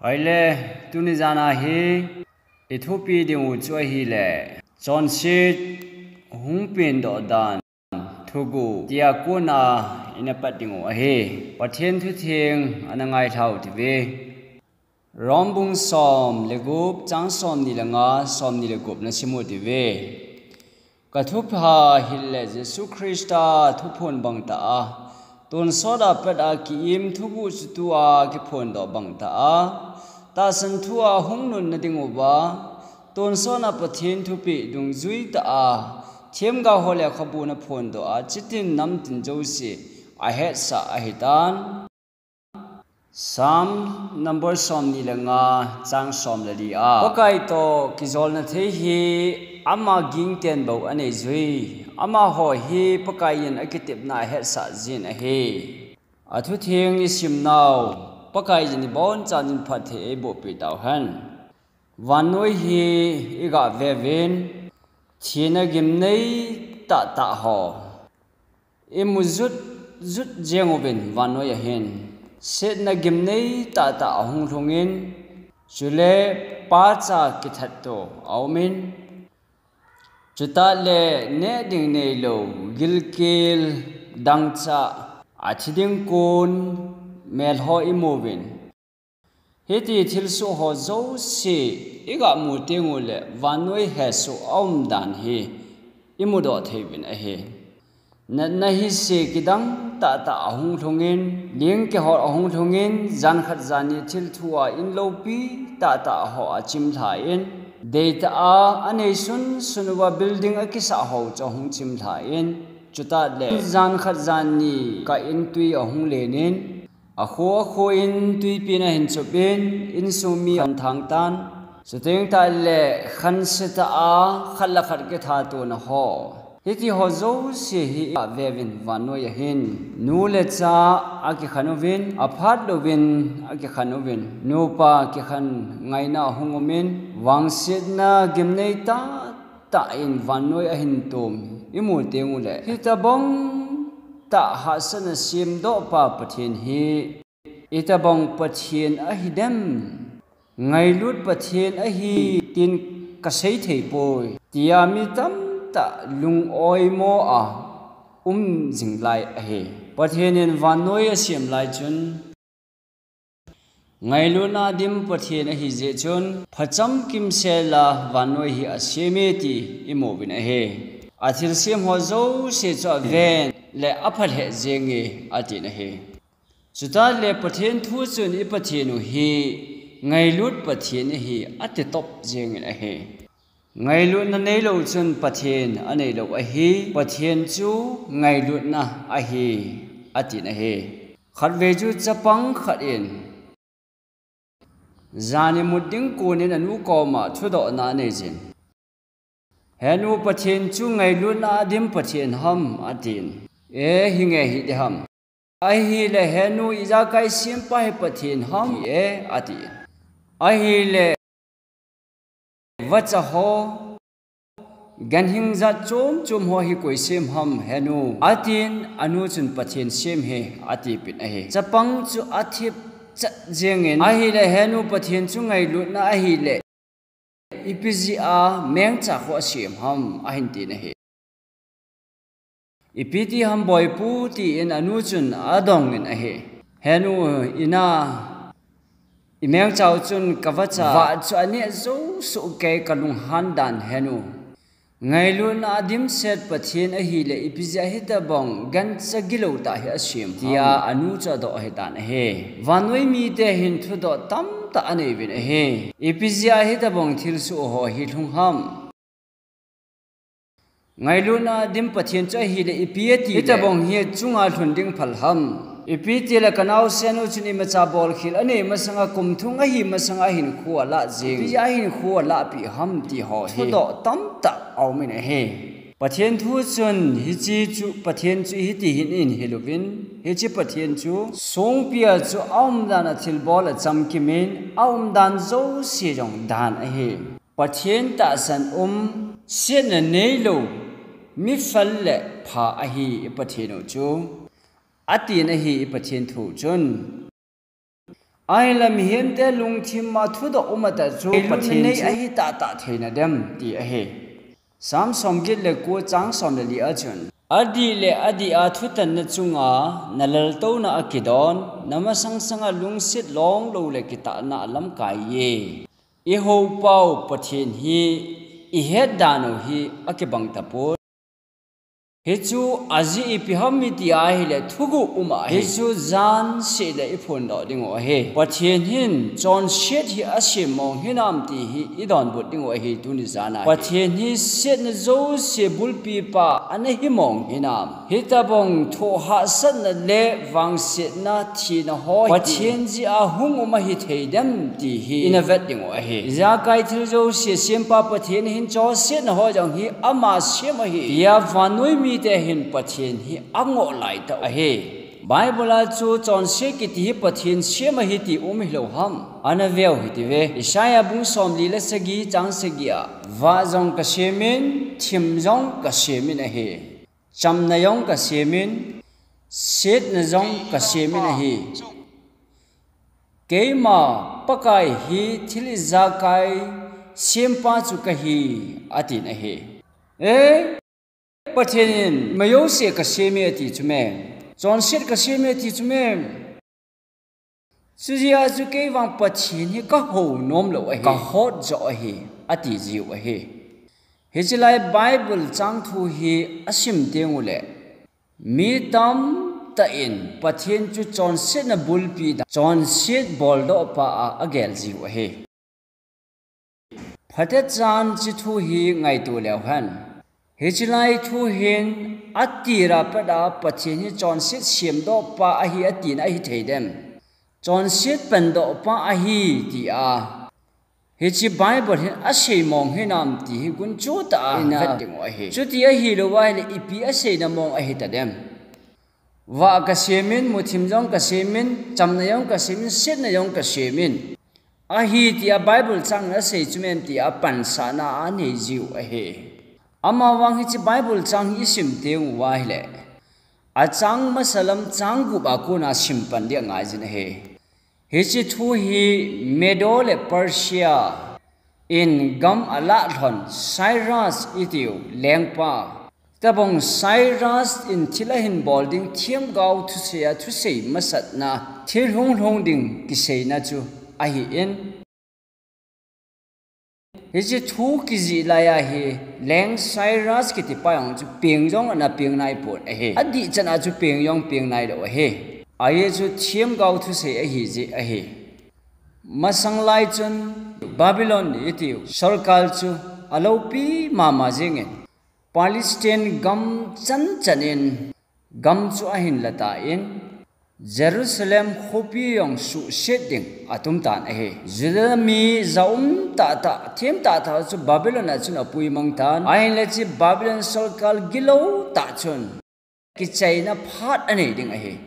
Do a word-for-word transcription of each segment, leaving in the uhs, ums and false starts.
Hoile, tuni jana hi i thupi ding u chu ahile, chonset hung pengdoh dan thuguh tia kona ina pat ding u ahi. Pathen thutheng ana ngailhau tive. Rom bung som le gup, chang somni le nga, somni le gup na sim u tive. Ka thupha hile Jesu Christa thuphon bang tah a, tonsot a pat a ki-im thuguh chu tua kiphondoh bang tah a, tahsan thu a hung nunna ding uva, tonsot a Pathen thupeh dungjui tah a, themgao ho lekhabu na phondoh a, chitin namtin jouse ahetsah ahitan. Psalm number somni le nga, chang som le li a. Pakai toh kijolna thei hi ama gingten bou anei jui. Amaho hi Pakai in akitepna ahetsah jin ahi. Athutheng i simnau, Pakai in i bonchan in phatthei eiboh peh tauhen. Vannoi hi i gah veuvin, thina gimnei tahtah ho i mu jut jut jeng uvin vannoi ahin, setna gimnei tahtah ahung lhungin, chule pacha kithat to aumin, chutah le neh ding neilou, gilkel, dangchah, athi ding kon, mel ho i muvin. Hiti thilsoh ho jouse i gah mu teng ule vannoi hesoh aum dan hi i mudoh thei uvin ahi. Natna hise kidang tahtah ahung lhungin, ling kihot ahung lhungin, jan khat jan ni thil thu a in loupi tahtah ho achim lhan, deitah a anei sunsun uva building akisah ho chu ahung chim lhan, chutah le jan khat jan ni kah in tui ahung lenin, akho akho in tuipi in ahin chupin, insung mi ahin thang tan. Chuteng tah le khansetah a khat le khat kithat tona ho, hiti ho jouse hi i gah veuvin vannoi ahin, nu le cha akikhen uvin, aphat louvin akikhen uvin, nupa kikhen ngaina ahung umin, vangsetna gimnei tahtah in vannoi ahin tom i mu teng ule, hitobang tah hahsatna semdoh pa Pathen hi itobang Pathen ahidem, ngailut Pathen ahi tin kasei thei poi, tia mi tamtah lung-oimo a um jing lai ahi. Pathen in vannoi asem lai chun, ngailutna dim Pathen ahi jeh chun, phacham kimsel a vannoi hi asem e ti i mu uvin ahi. Athilsem ho jouse chu aven le apha lheh jenge atin ahi. Chutah le Pathen thu chun i Pathen u hi ngailut Pathen ahi ati top jengin ahi. Ngailutna neilou chun Pathen anei lou ahi, Pathen chu ngailutna ahi, atin ahi. Khatvei chu chapang khat in jan imut ding kon in anu koma thudohna anei jin. He nu, Pathen chu ngailutna adim Pathen ham, atin. E, hinge hiding ham. Ahile he nu, ijakai sempa hi Pathen ham, e, atin. Ahile vacha ho, ganhing jat chom chom ho hi koi sem ham he nu, atin, anu chun Pathen sem ahi, atipin ahi. Chapang chu athip chat jengin, ahile he nu, Pathen chu ngailutna ahile, ipi jeh a mengcha khu asem ham, ahin tin ahi. Ipi ti ham boipu, tin anu chun adongin ahi. He nu, ina, i mengcha u chun ka vacha vah chu aneh jou soh kei, ka lunghan dan he nu. Ngailutna a dimset Pathen ahile, ipi jeh a hitobang gancha gilou tah hi asem, tia anu chu adoh ahitan ahi. Vannoi mite hin thudoh tamtah anei uvin ahi. Ipi jeh a hitobang thilsoh ho hi lhung ham. Ngailutna a dim Pathen chu ahile ipi ati le, hitobang hi chunga lhun ding phal ham. Ipi tile ka naosen u chun imacha bolkhel anei masanga kum thum ahi masanga ahinkho alah jing. Ipi jeh a ahinkho alahpeh ham ti ho hi thudoh tamtah aumin ahi. Pathen thu chun hiche chu, Pathen chu hiti hin eihil uvin, hiche Pathen chu songpi a chu aumdan a thilbol achamkimin, aumdan jouse jong dan ahi. Pathen tahsan um, setna neilou, mi phal le pha ahi i Pathen u chu, atin ahi i Pathen thu chun. Ahinla mihemte lungthim a thudoh um a tah chu Pathen nei ahi tahtah theina dem ti ahi. Sam somget le ko chang som le li a chun, adih le adih a thutanna chunga nalaltouna akidon, namasang sanga lungset longlou le kitahna alamkai e. Ihou pau Pathen hi ihet dan u hi akibang tapon. Hichu ajeh ipi ham iti ahile thuguh um ahi. Hichu jan seh le iphondoh diu ahi. Pathen hin chonset hi asem mong hinam ti hi idonbut diu ahi tuni jan a hi. Pathen hi setna jouse bulpi pa ana hi mong hinam. Hitobang thohhahsatna le vangsetna thina ho hi Pathen jeh a hung um ahi thei dem ti hi ina vet diu ahi. Ijakai thil jouse sempa Pathen hin chonsetna ho jong hi ama sem ahi tia vannoi mite hin Pathen hi angoh laitah u ahi. Bible a chu chonset kiti hi Pathen sem ahi ti um hilou ham? Ana veu hitiuve. Isaiah bung somli le sagi chang sagi a, vah jong kasemin, thim jong kasemin ahi. Chamna jong kasemin, setna jong kasemin ahi. Keima Pakai hi thil ijakai sempa chu kahi, atin ahi. E, Pathen in majouse kasem e ati chu me. Chonset kasem e ati chu me. Chujeh a chu kei vang Pathen hi kahou nomlou ahi, kahot joh ahi, ati jiu ahi. Hiche lai Bible chang thu hi asim tengule, mi tamtah in Pathen chu chonsetna bulpi dan, chonset boldoh pa a agel jiu ahi. Phatechan hiche thu hi ngaito leu hen, hiche lai thu hin atira pat a Pathen hi chonset semdoh pa ahi atina ahi thei dem? Chonset pandoh pa ahi tia hiche Bible hin asei mong hinam ti hi gunchu tah a ina vet diu ahi. Chuti ahilou ahile ipi aseina mong ahi tadem? Vah kasemin, muthim jong kasemin, chamna jong kasemin, setna jong kasemin, ahi tia Bible chang in asei chu mem tia pansahna anei jiu ahi. Amavang hiche Bible chang hi isim tenguleh, achang masa lam chang gup a kona simpan ding angaijin ahi. Hiche thu hi Medo le Persia in gam alah lhon Cyrus itiu lengpa, hitobang Cyrus in thil ahin bol ding themgao thusei a thusei masatna, thil hunglhung ding kiseina chu ahin, hiche thu kijih lai a hi leng Cyrus kitipa jong chu peng jong ana peng naipon ahi. Adih chan a chu peng jong peng nailou ahi. Ajeh chu themgao thusei ahijeh ahi. Masang lai chun Babylon itiu sorkar chu aloupi mama jengin, Palestine gam chanchan in gam chu ahin latain, Jerusalem khopi jong suhset ding atumtan ahi. Juda mi jaum tahtah, them tahtah chu Babylon a chun apuimang tan. Ahinla hiche Babylon sorkar gilou tah chun kichaina phat anei ding ahi.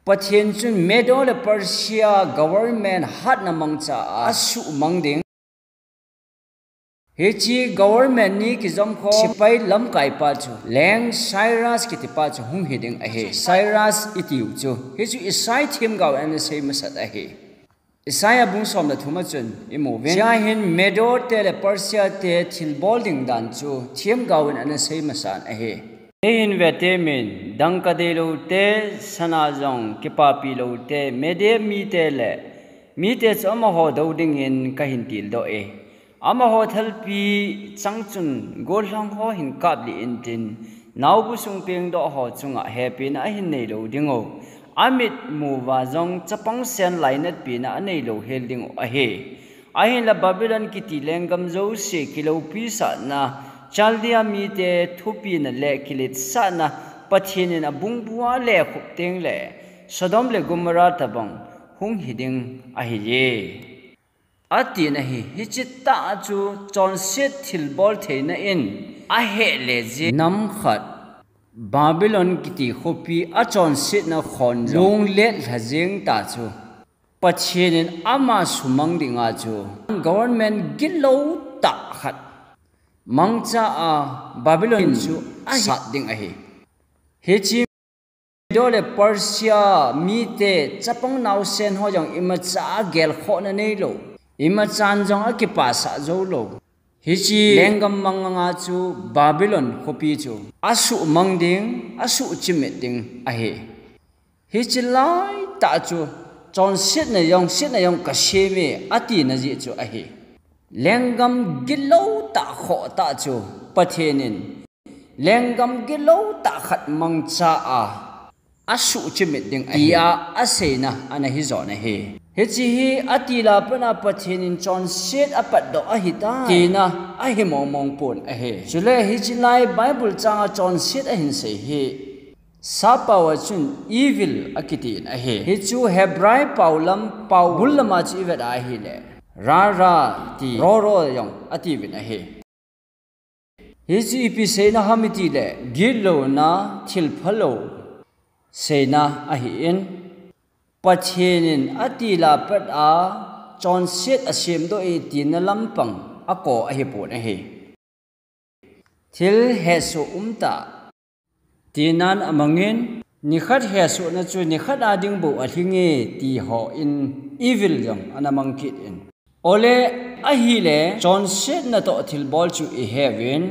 Pathen chun Medo le Persia government hatna mangcha a asuhmang ding. Hiche government ni kijom kho sepai lamkaipa chu leng Cyrus kitipa chu hung hiding ahi. Cyrus itiu chu hichu Isaiah themgao in anasei masat ahi. Isaiah bung som le thum a chun imu uvin, hiche a hin Medo te le Persia te thilbol ding dan chu themgao in anasei masan ahi. Neihin vetemin, dangka deilou te, sana jong kipapi lou te, Media mite le mite chu amaho dou dingin kahin tildoh e. Amaho thalpi chang chun gollhang ho hin kaplih intin, naobu sung pengdoh ho chunga hepina ahin neilou dingu, amitmu uva jong chapang sen lainatpina aneilou hel dingu ahi. Ahinla Babylon kiti lenggam jouse kiloupisahna, Chaldea mite thupina le kiletsahna, Pathen in abungbua lekhup tengle Sodom le Gomorrah tobang hung hiding ahiye, atin ahi. Hiche tah chu chonset thilbol theina in ahehle jeh, nam khat Babylon kiti khopi achonsetna khon jong lunglet lha jeng tah chu, Pathen in ama sumang dinga chu government gilou tah khat mangcha a Babylon chu asat ding ahi. Hiche Medo le Persia mite chapang naosen ho jong imacha gelkhohna neilou, imachan jong akipasah joulou. Hiche lenggam manganga chu Babylon khopi chu asuhmang ding, asuhchimit ding ahi. Hiche laitah chu chonsetna jong, setna jong kasem e atina jeh chu ahi. Lenggam gilou tah khoh tah chu Pathen in lenggam gilou tah khat mangcha a asuhchimit ding ahi, tia aseina ana hijon ahi. Hiche hi atila pat a Pathen in chonset apatdoh ahitai, tina ahi mongmong pon ahi. Chule hiche lai Bible changa chonset ahin sei hi sappao a chun evil akitin ahi. Hichu Hebrai pao lam pao bul lama chu ivet a ahile, ra ra ti, ro ro jong atiuvin ahi. Hichu ipi seina ham itile, gitlouna, thilphalou seina ahin, Pathen in atila pat a chonset asemdoh e tina lampang ako ahipon ahi. Thil hesoh umtah tinan amangin, nikhat hesohna chu nikhat a ding bou alhinge ti hon evil jong ana mang kit in. Ole ahile, chonsetna toh thilbol chu iheuvin,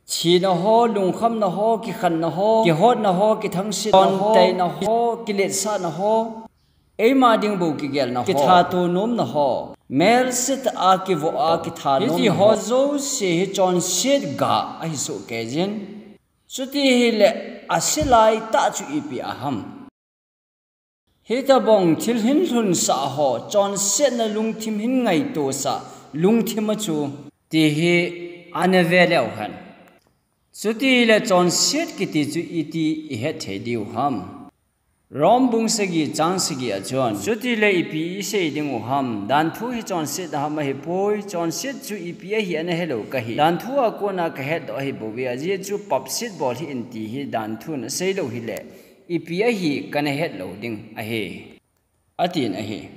thina ho, lungkhamna ho, kikhenna ho, kihotna ho, kithangsetna ho, taina ho, kiletsahna ho, eima ding bou kigelna ho, kithato nomna ho, melsetah a kivoh a kithanom, hiche ho jouse hi chonset ga ahi sohkeijin. Chuti hile, ase laitah chu ipi aham? Hitobang thil hin lhunsah ho, chonsetna lungthim hin ngaitosah lungthim a chu, ti hi ana ve leu hen. Chuti hile chonset kiti chu iti ihet thei diu ham? Rom bung sagi chang sagi a chun, chutile ipi isei dingu ham? Danthu hi chonsetna ham? Ahipoi. Chonset chu ipi ahi ana helou kahi. Danthu a kona kahetdoh ahibouve, ajeh chu papset bol hih in ti hi danthun aseilou hile, ipi ahi kana hetlou ding ahi, atin ahi.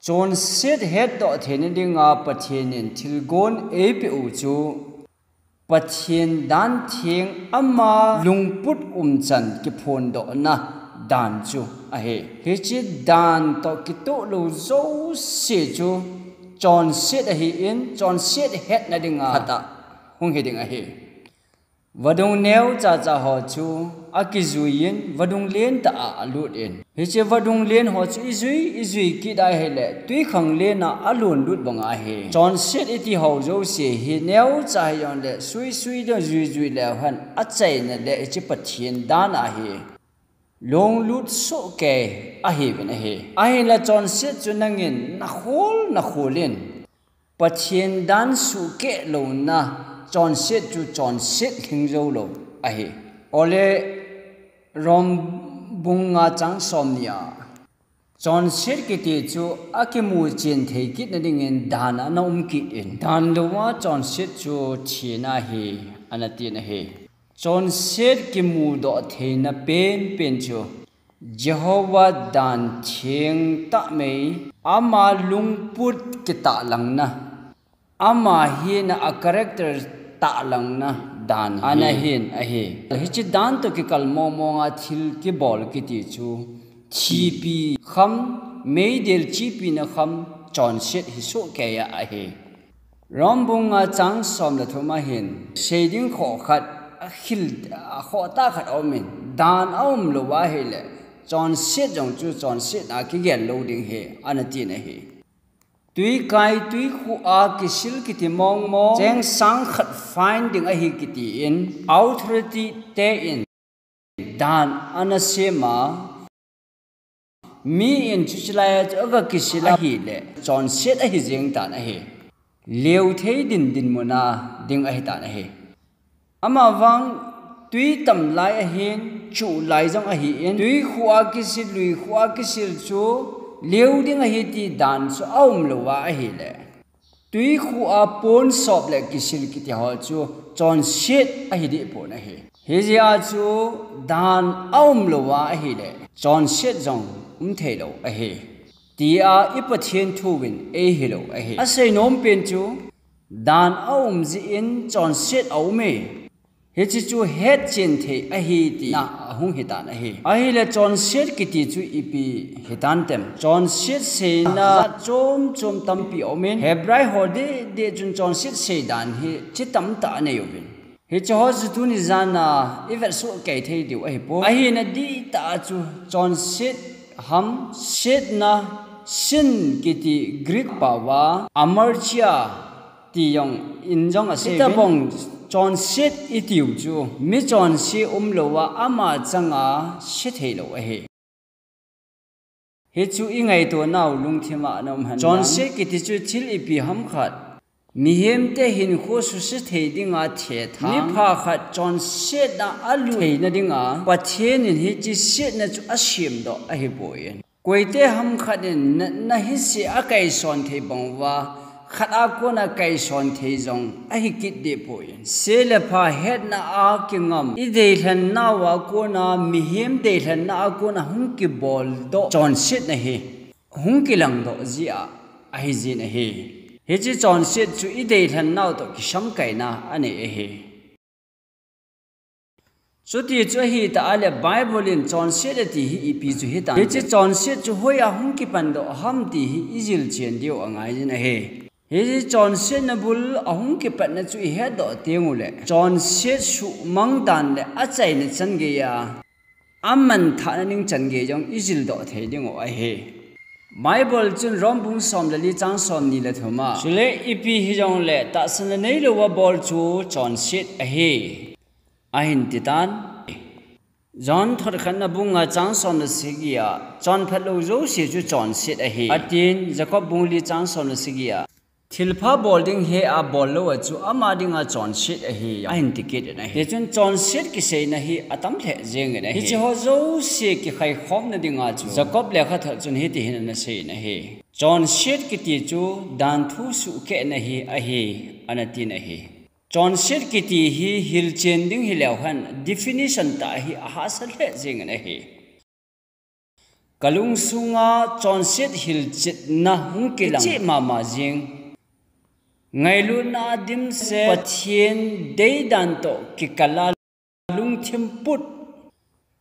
Chonset hetdoh theina dinga Pathen in thilgon eipeh u chu Pathen dan theng, ama lungput umchan kiphondohna dan chu ahi. Hiche dan toh kitoh lou jouse chu chonset ahin, chonset hetna dinga khatah hung hiding ahi. Vadung neocha cha ho chu akijuiyin, vadung lentah a alutin. Hiche vadung len ho chu ijui, ijui kit ahile, twikhanglen a alunlut banga ahi. Chonset iti ho jouse hi neocha hijongle, suisui ding juijui leu hen, achaina le hiche Pathen dan ahi lunglut sohkei ahiuvin ahi. Ahinla chonset chu nangin nakhol, nakholin Pathen dan suhkeh louna chonset chu chonset lhing joulou ahi. Ole Rom bung nga chang somni a, chonset kiti chu akimu chen thei kitna dingin dan ana um kitin, dan louva chonset chu thina ahi, ana tin ahi. Chonset kimudoh theina penpen chu Jehovah dan theng tah mai, ama lungput kitahlangna, ama hina a character tahlangna dan ana hin ahi. Hiche dan toh kikal mongmonga thil kibol kiti chu thipi kham, meidil chipina kham chonset hi sohkei a ahi. Rom bung nga chang som le thum a hin, sei ding khoh khat, akhil, akhoh tah khat aumin, dan aum louva ahile, chonset jong chu chonset a kigel lou ding ahi, ana tin ahi. Twikai twikhu a kisil kiti mongmong, cheng sang khat fine ding ahi kitin, authority te in dan ana sem a, mi in chuche lai a chu aga kisil ahile, chonset ahi jeng tan ahi. Leu thei din dinmun a ding ahi tan ahi. Amavang twi tam lai ahin, chuh lai jong ahin, twikhu a kisil, luikhu a kisil chu leu ding ahi ti dan chu aum louva ahile, twikhu a pon sop le kisil kiti ho chu chonset ahi deh pon ahi. Hijeh a chu dan aum louva ahile, chonset jong um thei lou ahi, tia i Pathen thu in eihil u ahi. Asei nom pen chu, dan aum jeh in chonset aume. Hiche chu hetchen thei ahi tina ahung hitan ahi. Ahile chonset kiti chu ipi hitan tem. Chonset seina jat chom chom tampi aumin, Hebrai ho deh deh chun chonset sei dan hi chi tamtah anei uvin. Hiche ho chu tuni jana i vet soh kei thei diu ahipoi. Ahina dihtah a chu chonset ham, setna, sin kiti Greek paova, amartia ti jong in jong asei uvin. Hitabang chonset itiu chu mi chonse umlouva ama changa se theilou ahi. Hichu i ngaitonau lungthima ana um hen lang. Chonset kiti chu thil ipi ham khat, mihemte hinkho suse thei dinga thethang, mipha khat chonsetna alut theina dinga Pathen in hiche setna chu asemdoh ahipoi. Koite ham khat in natna hise akaison thei banguva, khat a kona kaison thei jong ahi kit dehpoi. Se le pha hetna a kingam, i deilhen nauva kona, mihem deilhenna a kona hung kiboldoh chonsetna hi hung kilangdoh jia ahijin ahi. Hiche chonset chu i deilhen nau toh kisamkaina anei ahi. Chuti chu ahitah le Bible in chonset ati hi ipi chu hitan. Hiche chonset chu hoiya hung kipandoh ham ti hi i jilchen diu angaijin ahi. Hiche chonsetna bul ahung kipatna chu i hetdoh tenguleh, chonset suhmang dan le achaina changeiya, amanthahna ding changei jong i jildoh thei dingu ahi. Bible chun Rom bung som le li chang somni le thuma, chule ipi hijongle tahsanna neilouva bol chu chonset ahi, ahin titan. John thot khatna bung nga chang som le sagi a, chonphat lou jouse chu chonset ahi, atin. Jacob bung li chang som le sagi a, thilpha bol ding hea bol louva chu ama dinga chonset ahi, ahin tikit in ahi. Hichun chonset kiseina hi atam lheh jengin ahi. Hiche ho jouse kikhaikhomna dinga chu Jacob lekhathot chun hitihin ana seiyin ahi. Chonset kiti chu danthu suhkehna hi ahi, ana tin ahi. Chonset kiti hi hilchen ding hileu hen definition tah hi ahahsa lheh jengin ahi. Kalungsunga chonset hilchetna hung kilang cheh mama jeng. Ngailutna a dimset, Pathen deidan toh kikala lungthim put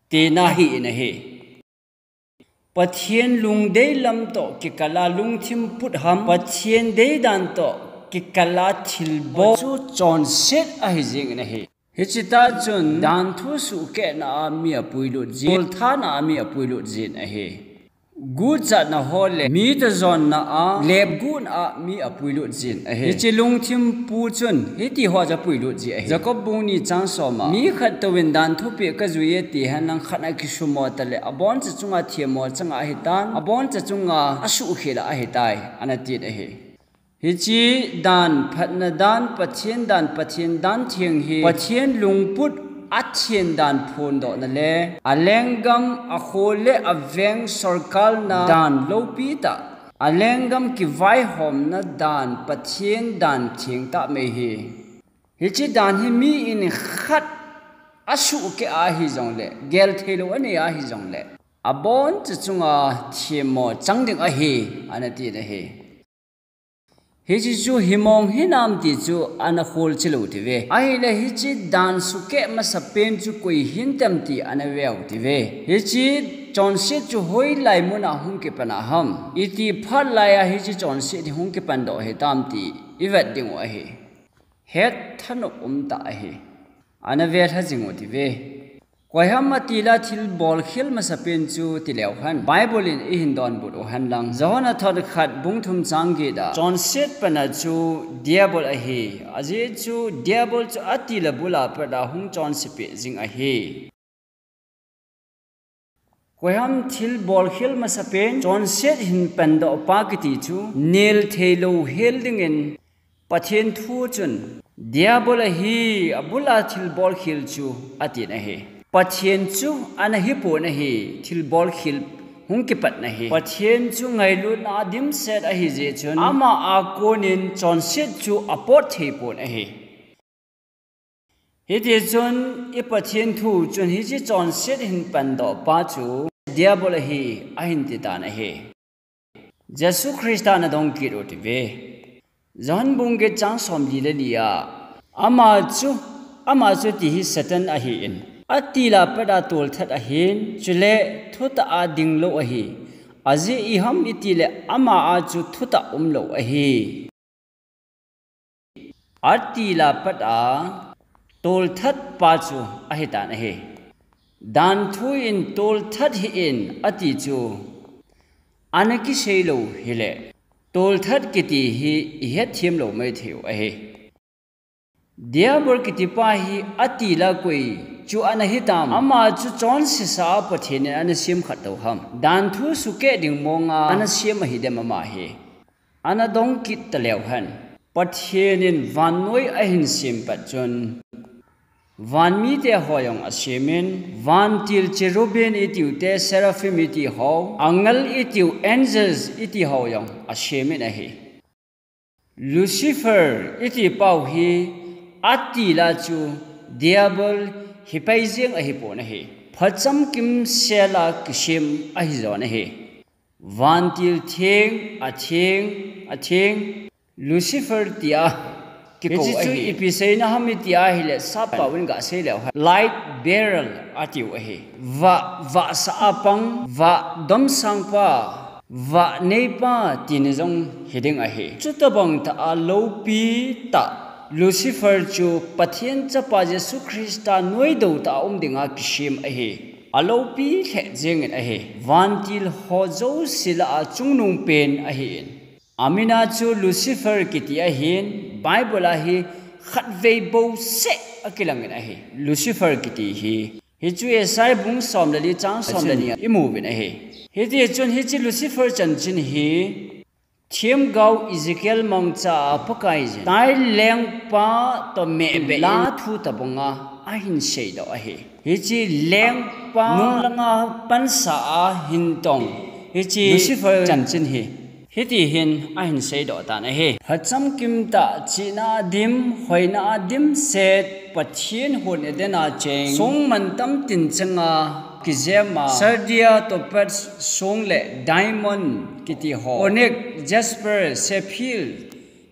tina hi in ahi. Pathen lungdei lam toh kikala lungthim put ham, Pathen deidan toh kikala thilbol chu chonset ahi jengin ahi. Hiche tah chun danthu suhkehna a mi apuilut jin, bolthana a mi apuilut jin ahi. Guhchatna ho le mi tajonna a, lepguhna a mi apuilut jin ahi. Hiche lungthim pu chun hiti ho chu apuilut ji ahi. Jacob bung ni chang som a, mi khat touvin danthu peh kajui e tihen lang khat akisumo tale, aboncha chunga themmo changa ahitan, aboncha chunga asuhkhel a ahitai, ana tin ahi. Hiche dan, phatna dan, Pathen dan, Pathen dan theng hi Pathen lungput athen dan phondohna le alenggam, akho le aveng sorkalna dan loupi tah, alenggam kivaihomna dan, Pathen dan thengtah mei hi. Hiche dan hi mi in khat asuhkeh ahijongle, geltheilou anei ahijongle, aboncha chunga themmo chang ding ahi, ana tin ahi. Hiche chu himong hinam ti chu ana kholchilou tiuve. Ahile hiche dan suhkeh masapen chu koi hintem ti ana veu tiuve. Hiche chonset chu hoilai muna hung kipan a ham, iti phat laiya hiche chonset hi hung kipandoh hitam ti i vet dingu ahi. Het thanop umtah ahi. Ana velha jingu tiuve. Koiham atila thilbolkhel masapen chu tileu hen, Bible in eihin donbut u henlang, John thot khat bung thum chang get a, chonset pana chu Diabol ahi, ajeh chu Diabol chu atila bula pat a hung chonsepeh jing ahi. Koiham thilbolkhel masapen chonset hin pandohpa kiti chu neltheilou hel dingin Pathen thu chun, Diabol ahi, abula thilbolkhel chu, atin ahi. Pathen chu ana hipon ahi, thilbolkhel hung kipatna hi. Pathen chu ngailutna a dimset ahijeh chun, ama a konin chonset chu apot theipon ahi. Hitichun i Pathen thu chun hiche chonset hin pandohpa chu Diabol ahi, ahin titan ahi. Jesu Christa ana dong kit u tiuve. John bung get chang somli le li a, ama chu Ama chu ti hi Satan ahin, atil a pat a tolthat ahin, chule thutah a ding lou ahi. Ajeh iham itile ama a chu thutah um lou ahi. Atil a pat a tolthat pa chu ahitan ahi. Danthu in tolthat hih in ati chu ana kisei lou hile, tolthat kiti hi ihet them lou maithei u ahi. Diabol kitipa hi atil a koi chu ana hitam? Ama chu chonsesa a Pathen in ana sem khat tou ham? Danthu sukeh ding monga ana sem ahidem ama hi? Ana dong kit taleu hen. Pathen in vannoi ahin sem pat chun, vanmite ho jong asemin, vantil cherubim itiu te, seraphim iti ho, angel itiu, angels iti ho jong asemin ahi. Lucifer iti pau hi atil a chu Diabol hipai jeng ahipon ahi. Phacham kimsel a kisem ahijon ahi. Vantil theng, atheng, atheng, Lucifer tia kikou ahi. Hiche chu ipi seina ham iti ahile, sap pau in gasei leu hen, light bearer atiu ahi. Vah, vahsa a pang, vah domsangpa, vah neipa tina jong hiding ahi. Chutobang tah a loupi tah Lucifer chu Pathen chapa Jesu Christa noidou tah a um dinga kisem ahi. Aloupi lheh jengin ahi. Vantil ho jouse lah a chungnung pen ahin. Amin a chu Lucifer kiti ahin, Bible a hi khatvei bouseh akilangin ahi. Lucifer kiti hi. Hichu Isaiah bung som le li chang som le ni a imuvin ahi. Hiti chun hiche Lucifer chanchin hi themgao Ezekiel mangcha a Pakai jin, tai lengpa toh mehbeh in lathu tobanga ahin seidoh ahi. Hiche lengpa nunglanga pansa a hin tong hiche Lucifer chanchin hi hiti hin ahin seidoh tan ahi. Phacham kimtah, chihna a dim, hoina a dimset, Pathen hon Eden a cheng songmantam tincheng a kijem a, sardia, topaz song le diamond kiti ho, onyx, jasper, sapphire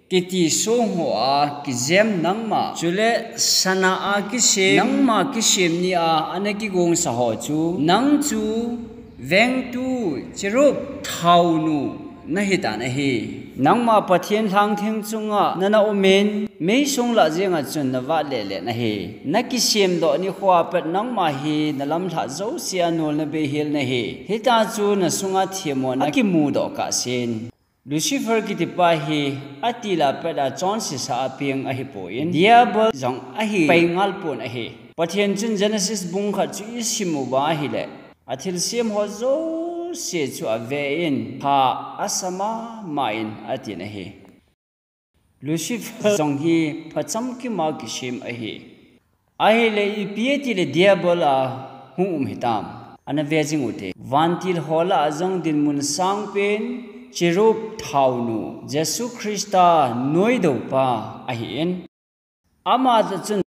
kiti song ho a kijem nangma, chule sana a kisem, nangma kisem ni a ana kigongsa ho chu, nang chu vengtu, cherub, thaonu nahitan ahi. Nangma Pathen lhangtheng chunga nana umin, meisong lah jenga chun navah lele nahi. Nakisemdoh nikhoa pat nangma hi nalamlhah jousea nolna beihel nahi. Hitia chu nasunga themmona akimudoh kahsen. Lucifer kitipa hi atil a pat a chonsesa a peng ahipon, Diabol jong ahi pai ngalpon ahi. Pathen chun Genesis bung khat chu isim uva ahile, athilsem ho jouse chu aven, pha asa mama in atin ahi. Lucifer jong hi phacham kima kisem ahi. Ahile ipi atile Diabol a hung um hitam? Ana ve jing ute. Vantil ho lah a jong dinmun sangpen, cherub, thaonu, Jesu Christa noidoupa ahin. Ama toh chun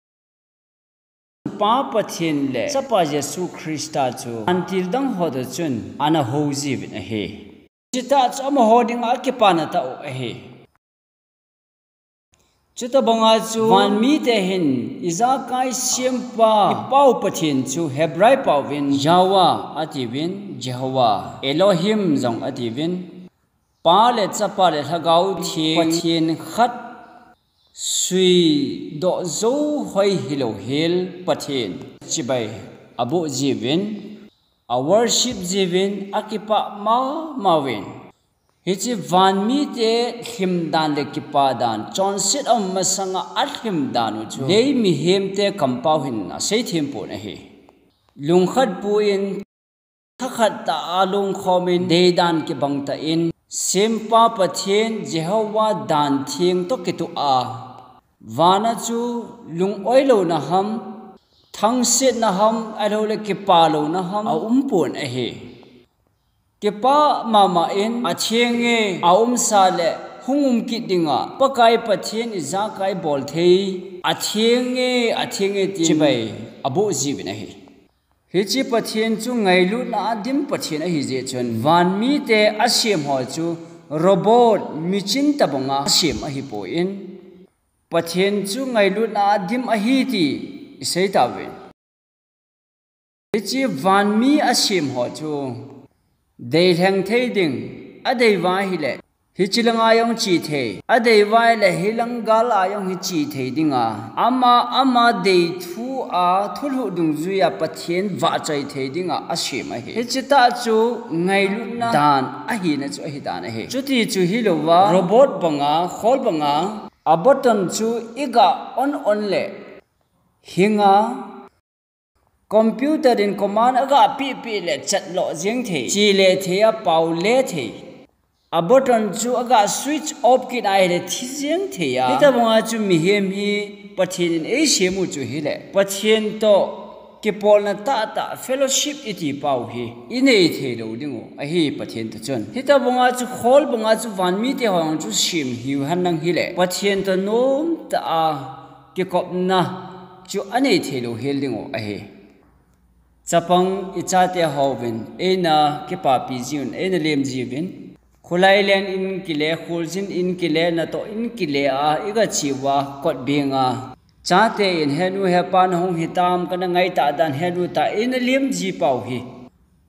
Pa Pathen le Chapa Jesu Christa chu vantil dang ho toh chun ana hou jiuvin ahi. Chutah chu amaho dinga akipana tah u ahi. Chutobanga chu vanmite hin ijakai sempa, ipau Pathen chu Hebrai pauvin Yahweh atiuvin, Jehovah, Elohim jong atiuvin, Pa le Chapa le Lhagao Theng, Pathen khat suidoh jou hoi hilou hel Pathen chibai aboh jiuvin, a worship jiuvin, akipah mama uvin. Hiche vanmite lhim dan le kipa dan, chonset aum masanga alhim dan u chu lei mihemte kampao hin asei thempon ahi. Lungkhat pu in, thakhat tah a lungkhom in, deidan kibang tah in, Sempa Pathen Jehovah dan theng toh kitoh a, vana chu lung-oi louna ham, thangsetna ham, ahilouleh kipa louna ham aumpon ahi. Kipah mama in, atheng e, aumsa le hung um kit dinga Pakai Pathen ijakai bol thei, atheng e, atheng e tin chibai aboh jiuvin ahi. Hiche Pathen chu ngailutna a dim Pathen ahi jeh chun, vanmite asem ho chu robot, machine tobanga asem ahipon, Pathen chu ngailutna a dim ahi ti isei tauvin. Hiche vanmi asem ho chu deilhen thei ding, adei uva ahile, hiche langa jong che thei, adei uva ahile, hilang gal a jong hi che thei dinga, ama, ama dei thu a, thulhuh dungjuia Pathen vahchoi thei dinga asem ahi. Hiche tah chu ngailutna dan ahina chu ahi dan ahi. Chuti chu hilouva, robot banga, khol banga, a button chu iga on on le, hinga, computer in command aga peh peh le chat lo jeng thei, che le thei a, pao le thei. A button chu aga switch off kit ahile thi jeng thei a. Hitobanga chu mihem hi Pathen in eisem u chu hile, Pathen toh kipolna tahtah fellowship iti pau hi inei thei lou ding u ahi Pathen toh chun. Hitobanga chu khol banga chu vanmite ho jong chu sem hiu henlang hile, Pathen toh nomtah a kikopna chu anei thei lou hel ding u ahi. Chapang ichate houvin, eina kipapi jiuvin, eina lem jiuvin. Khulai len in kile, khuljin in kile, natoh in kile a, iga che uva, kot benga. Chate in, henu hepa nahung hitam, kana ngaitah dan henu ta, eina lem ji pau hi.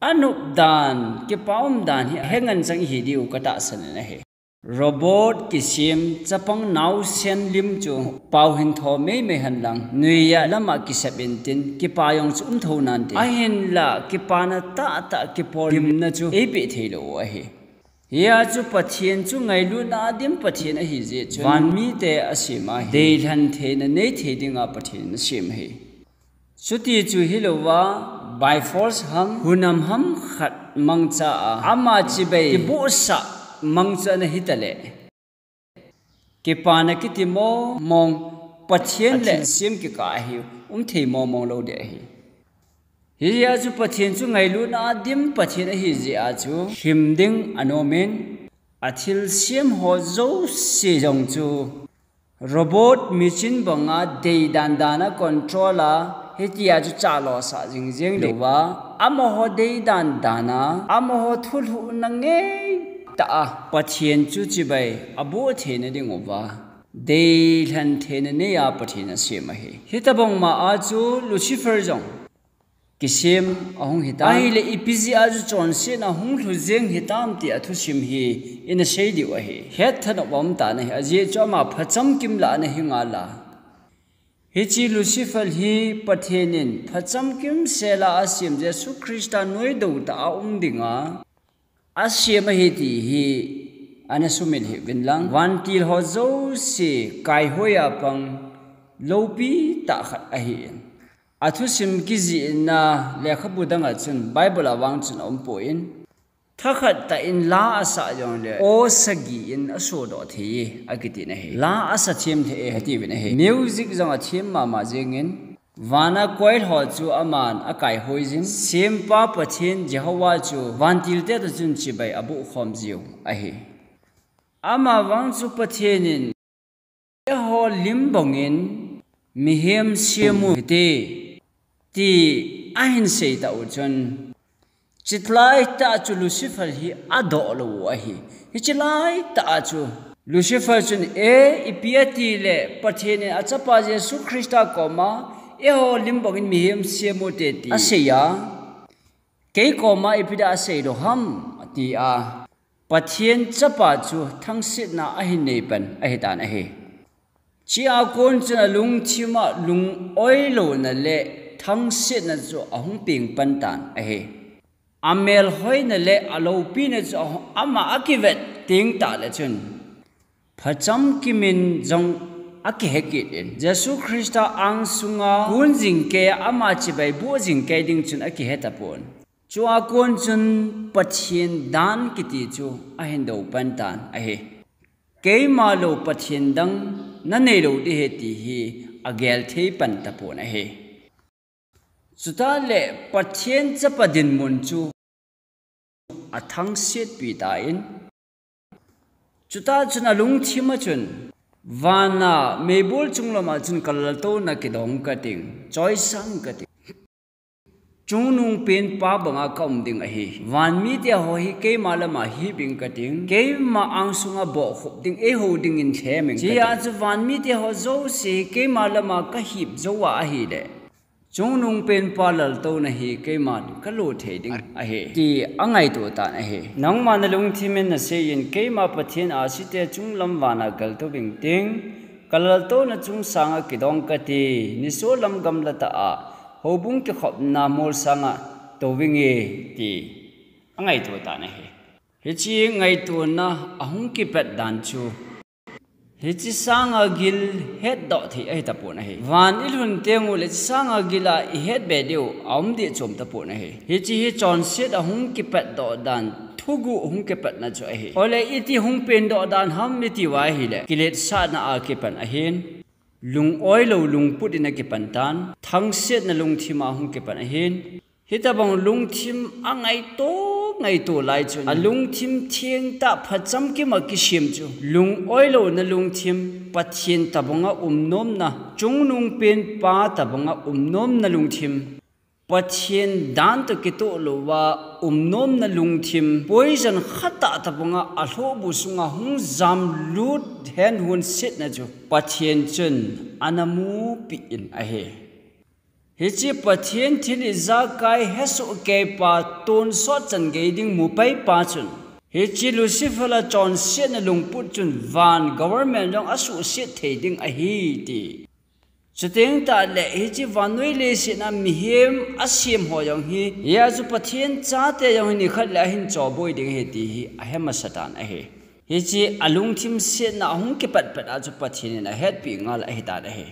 Anop dan, kipa um dan hi, ahengan chang ihi diu katahsan in ahi. Robot kisem chapang naosen lim chu pao hin tho meimei henlang, nuiya lama kisep intin, kipa jong chu um tho nante. Ahinla, kipana tahtah kipol dimna chu eipeh thei lou u ahi. Hia chu Pathen chu ngailutna a dim Pathen ahi jeh chun, vanmite asem ahi. Deilhen theina nei thei dinga Pathen in asem ahi. Chuti chu hilouva, by force ham, hunam ham khat mangcha a, ama chibai kibohsah mangcha ana hita le, kipana kiti mong mong, Pathen le thilsem kikah ahi, um thei mong mong lou ding ahi. Hijeh a chu Pathen chu ngailutna a dim Pathen ahi jeh a chu, him ding anom in, athilsem ho jouse jong chu, robot machine banga dei dan dan a control a, hitia chu chalosah jing jeng louva, amaho dei dan dan a, amaho thulhuhna ngeitah a, Pathen chu chibai aboh theina ding uva, deilhen theina nei a Pathen asem ahi. Hitobang ma a chu Lucifer jong kisem ahung hitan. Ahile ipi jeh a chu chonsetna hung lhu jeng hitam ti a thusim hi ina sei diu ahi. Hetthanop aum tan ahi, ajeh chu ama phachamkim lah ana hi ngal a. Hiche Lucifer hi Pathen in phachamkim sela asem Jesu Christa noidou tah a um dinga asem ahi ti hi ana sumil hih uvin lang. Vantil ho jouse kaihoi a pang loupi tah khat ahin. Athusim kijihna lekhabu dang a chun Bible a vang chun aumpoi. Thakhat tah in la asah jongle, aw sagi in asodoh thei e, akiti ahi. La asa them thei e, atiuvin ahi. Music jong athem mama jengin, vana koil ho chu aman akaihoi jin, sempa Pathen Jehovah chu vantilte toh chun chibai abohkhom jiu ahi. Ama vang chu Pathen in, eiho lim bangin mihem sem u hite, ti ahin sei tah u chun, chulai tah chu Lucifer hi adoh lou u ahi. Hiche lai tah chu Lucifer chun, e, ipi ati le Pathen in achapa Jesu Christa koma, eiho lim bangin mihem sem u hite ti asei a, kei koma ipi dia asei lou ham, ati a, Pathen chapa chu thangsetna ahin nei pan ahitan ahi. Chua kon chun alungthim a lung-oi louna le thangsetna chu ahung peng pan tan ahi. Amelhoina le aloupina chu ahung, ama akivet teng tah le chun, phachamkim in jong akihe kit in, Jesu Christa angsunga kun jing kei a, ama chibai boh jing kei ding chun akihe tapon. Chua kon chun Pathen dan kiti chu ahin dou pan tan ahi. Keima lou Pathen dang nanei lou ding ahi ti hi agel thei pan tapon ahi. Chutah le Pathen chapa dinmun chu athangsetpi tan, chutah chun alungthim a chun, vana meibol chunglam a chun kalaltouna kidong kating, choisang kating, chungnungpen pa banga kaum ding ahi. Vanmite ho hi keima lama hip ing kating, keima angsunga bohkhup ding, eiho dingin lhem ing kating. Chua chu vanmite ho jouse hi keima lama kahip jou a ahile, Chungnungpenpa laltouna hi keiman kalo thei ding ahi, ti angaito tan ahi. Nangma nalungthim in naseiyin, keima Pathen ahsi te chunglam vana galtou vingting, kalaltouna chung sanga kidong kati, nisolam gamla tah a, houbung kikhopna mol sanga tou vinge, ti angaito tan ahi. Hiche ngaitona ahung kipat dan chu, hiche sanga gil hetdoh thei ahitapon ahi. Van ilhun tengule hiche sanga gila ihetbe diu aum deh chom tapon ahi. Hiche hi chonset ahung kipatdoh dan, thuguh hung kipatna chu ahi. Ole iti hung pendoh dan ham iti uva ahile, kiletsahna a kipan ahin, lung-oilou lungput in akipan tan, thangsetna lungthim a hung kipan ahin, hitobang lungthim angaito ngaito lai chun, alungthim thengtah phacham kima kisem chu, lung-oilouna lungthim, Pathen tobanga umnomna, chungnungpenpa tobanga umnomna lungthim, Pathen dan toh kitoh louva umnomna lungthim, poison khatah tobanga alhohbu sunga hung jamlut henhon setna chu, Pathen chun ana mupeh in ahi. Hiche Pathen thil ijakai hesoh keipa tonsot chan gei ding mupaipa chun, hiche Lucifer a chonsetna lungput chun van government jong asuhset thei ding ahi ti. Chuteng tahle hiche vannoi leiset a mihem asem ho jong hi, hia chu Pathen chate jong hi nikhat le ahin choboi ding ahi ti hi ahe masatan ahi. Hiche alungthim setna ahung kipatpat a chu Pathen in ahetpi ngal ahitan ahi.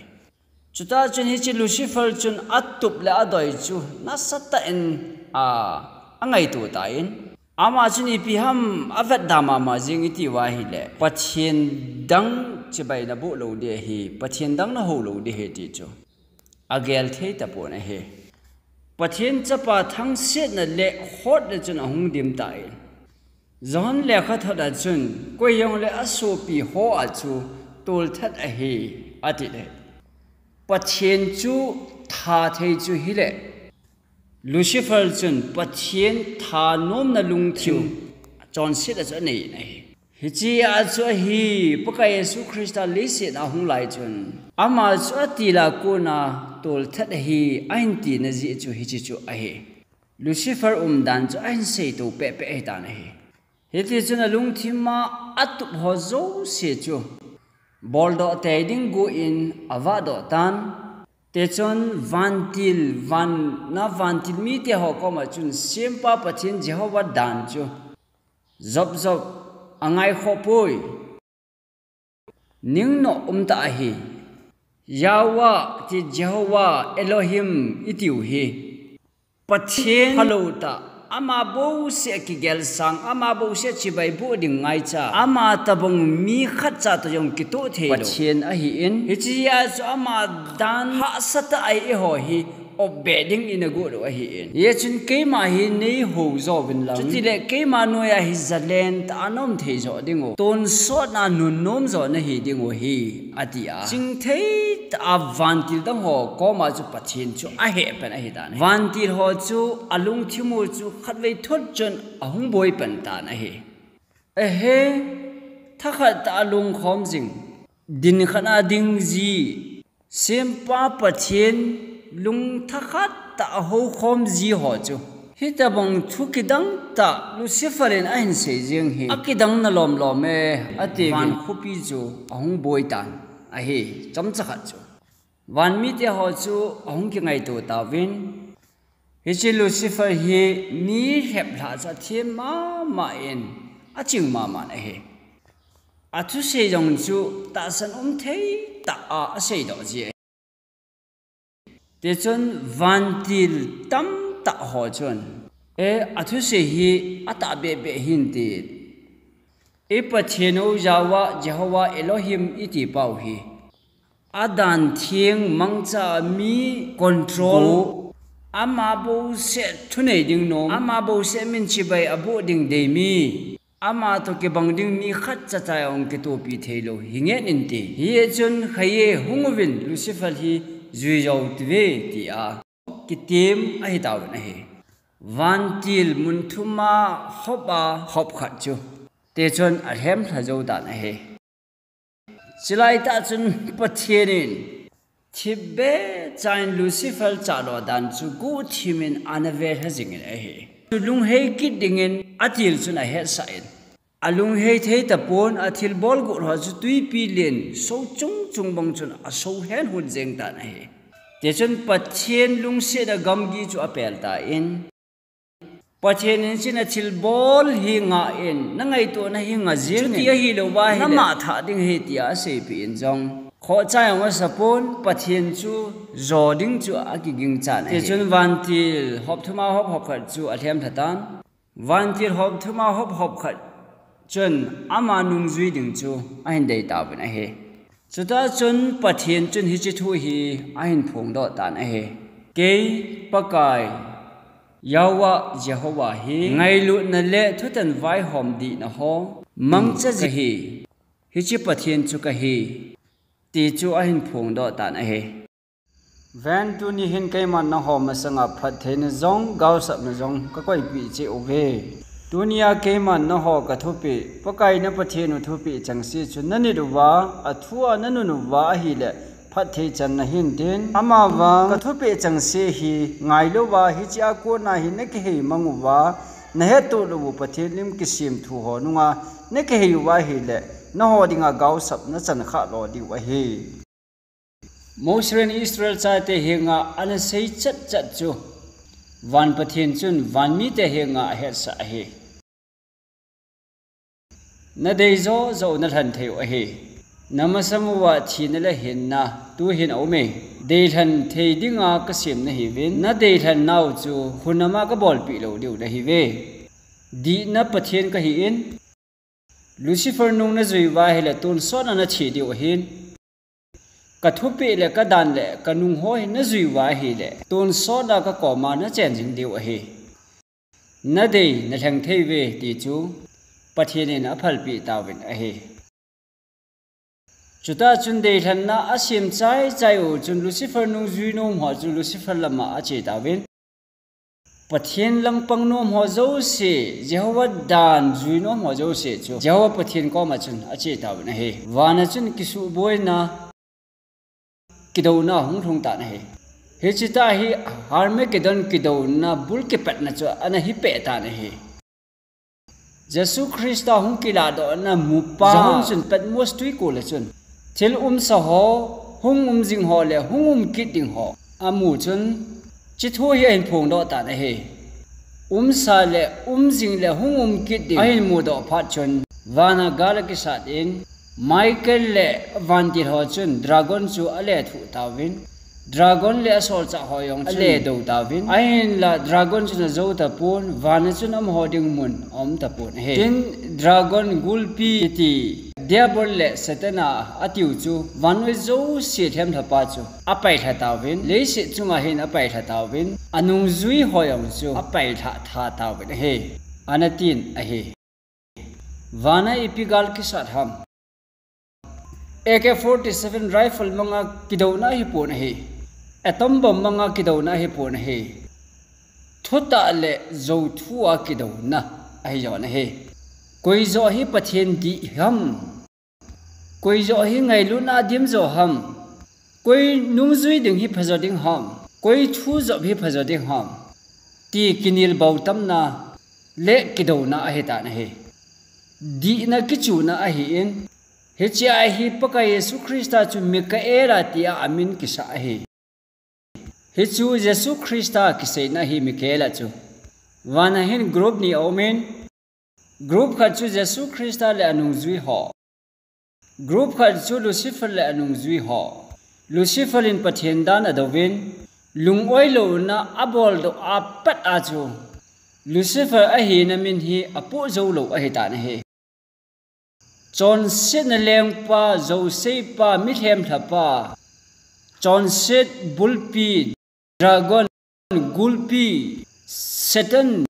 Chutah chun hiche Lucifer chun atup le adoi chu nasatah in a, angaito tan, ama chun ipi ham avetda mama jeng iti uva ahile, Pathen dang chibai naboh lou ding ahi, Pathen dang nahou lou ding ahi ti chu agel thei tapon ahi. Pathen chapa thangsetna le hotna chun ahung dim tan, John lekhathot a chun, koi jongle asopi ho a chu tolthat ahi, atile, Pathen chu tha thei chu hile, Lucifer chun Pathen thanomna lungthim chonset a chu anei in ahi. Hiche a chu ahi, Pakai Jesu Christa leiset a hung lai chun, ama chu atil a kona tolthat ahi, ahin tina jeh chu hiche chu ahi. Lucifer umdan chu ahin seitou pehpeh ahitan ahi. Hitichun alungthim a atup ho jouse chu boldoh tei ding guh in avahdoh tan. Tichun vantil, van, na vantil mite ho koma chun Sempa Pathen Jehovah dan chu jopjop angaikhoh poi. Ningnoh umtah ahi. Yahweh ti Jehovah Elohim itiu hi Pathen phalou tah, ama bouseh kigelsang, ama bouseh chibai boh ding ngaicha, ama tobang mi khatcha toh jong kitoh theilou Pathen ahin, hiche a chu ama dan hahsatah a eiho hi opbeh ding in agot u ahin. Hichun keima hi neihou jouvin lang, chutile keima noiya hi zalen tah a naum thei jo dingu, tonsotna nunnom jo nahi dingu hi, atia chingthei tah a vantil dang ho koma chu Pathen chu ahehpan ahitan ahi. Vantil ho chu alungthim u chu khatvei thut chun ahung boipan tan ahi. Ehe, thakhat tah a lungkhom jing, din khat a ding ji, Sempa Pathen lung thakhat tah a houkhom ji ho chu, hitobang thu kidang tah Lucifer in ahin sei jeng hi akidang na lomlom e, ati van khopi chu ahung boitan ahi, chomcha khat chu. Van mite ho chu ahung kingaito tauvin, hiche Lucifer hi mi heplhah chu athem mama in aching maman ahi. Athusei jong chu tahsan umthei tah a aseidoh ji ahi. Tichun vantil tamtah ho chun, e, athusei hi atahbeh beh hin tin, i Pathen u Yahweh, Jehovah Elohim iti pau hi adan theng mangcha mi control, ama bouseh thunei ding nom, ama bouseh min chibai aboh ding dei mi, ama toh kibang ding mi khatcha cha jong kitohpi theilou hi ngen inte. Hichun khaiye hung uvin Lucifer hi juijou tive tia kitem ahitauvin ahi. Vantil mun thum a hop a hop khat chu, tichun alhemlha jou tan ahi. Chulai tah chun Pathen in Thipbeh chain Lucifer chahdoh dan chu guhthim in ana velha jingin ahi. Chu lunghei kit dingin atil chun ahetsah in, alunghei thei tapon, athilbol got ho chu twipi len so chung chung bang chun aso hen hun jeng tan ahi. Tichun Pathen lungsetna gamgi chu apel tan, Pathen in chun athilbol hi ngah in, nangaito na hi ngah jeng in, chuti ahilouva ahile nangma thah ding ahi tia aseipeh in jong, khohcha jong asapon, Pathen chu jo ding chu akiging chan ahi. Tichun vantil hop thum a hop hop khat chu alhem lha tan. Vantil hop thum a hop hop khat chun ama nungjui ding chu ahin dei tauvin ahi. Chutah chun Pathen chun hiche thu hi ahin phongdoh tan ahi. Kei Pakai, Yahweh, Jehovah hi ngailutna le thutan vaihom dihna ho mangcha jing kahi. Hiche Pathen chu kahi, ti chu ahin phongdoh tan ahi. Ven, tuni hin keiman nangho masanga phattheina jong, gaosapna jong kakoipeh cheh uve. Tunia keiman nangho kathupeh, Pakai na Pathen u thupeh chengse chu nanit uva, athu a nanun uva ahile, phatthei chan nahin tin. Amavang kathupeh chengse hi ngailouva, hiche a kona hi nakihei mang uva, nahettoh lou u Pathen lim kisemthu ho nunga nakihei uva ahile, nangho dinga gaosap nachan khah lo diu ahi. Mose in Israel chate henga ana sei chat chat chu, van Pathen chun van mite henga ahetsah ahi. Nadei joh joh u nalhen thei u ahi. Namasang uva thina le hinna tuhin aume. Deilhen thei dinga kasem nahiuvin, nadeilhen nau chu hun ama kabolpeh lou diu nahiuve. Dihna Pathen kahin, Lucifer nung najui uva ahile tonsot a nathi diu ahin. Kathupeh le kadan le kanung ho hi najui uva ahile, tonsot a kakoma nachen jing diu ahi. Nadei nalheng thei uve ti chu Pathen in aphalpeh tauvin ahi. Chutah chun deilhenna asem chai chai u chun Lucifer nungjui nom ho chu Lucifer lama ache tauvin. Pathen langpang nom ho jouse, Jehovah dan jui nom ho jouse chu Jehovah Pathen koma chun ache tauvin ahi. Vana chun kisuhboina, kidouna hung lhung tan ahi. Hiche tah hi Armageddon kidouna bul kipatna chu ana hipeh tan ahi. Jesu Christa hung kilahdohna mupa John chun Patmos twikol a chun thil umsa ho, hung um jing ho le hung um kit ding ho amu chun, hiche thu hi ahin phongdoh tan ahi. Umsa le um jing le hung um kit ding ahin mudoh phat chun, vana gal akisat in, Michael le vantil ho chun dragon chu alethuh tauvin, dragon le asolchah ho jong chu aledou tauvin. Ahinla dragon chun ajou tapon, vana chun amaho ding mun aum tapon ahi. Tin, dragon gulpi kiti, Diabol le Satan a atiu chu, vannoi jouse lhemlhapa chu apailha tauvin, leiset chunga hin apailha tauvin, anungjui ho jong chu apailha tha tauvin ahi. Ana tin ahi. Vana ipi gal kisat ham? A K forty-seven rifle manga kidouna ahipon ahi. Atom bomb manga kidouna ahipon ahi. Thutah le jouthu a kidouna ahi jong ahi. Koi joh hi Pathen dih ham? Koi joh hi ngailutna a dim jo ham? Koi nungjui ding hi phajo ding ham? Koi thu jop hi phajo ding ham? Ti kinelbou tamna le kidouna ahitan ahi. Dihna kichuna ahin, hiche a hi Pakai Jesu Christa chu Michael a tia amin kisa ahi. Hichu Jesu Christa kiseina ahi Michael a chu. Vana hin group ni aumin, group khat chu Jesu Christa le anungjui ho. Group khat chu Lucifer le anungjui ho. Lucifer in Pathen dan adouvin, lungoilouna aboldoh apat a chu, Lucifer ahina min hi apoh joulou ahitan ahi. Chonsetna lengpa, jouseipa, milhemlhapa, chonset bulpi, dragon, gulpi, Satan,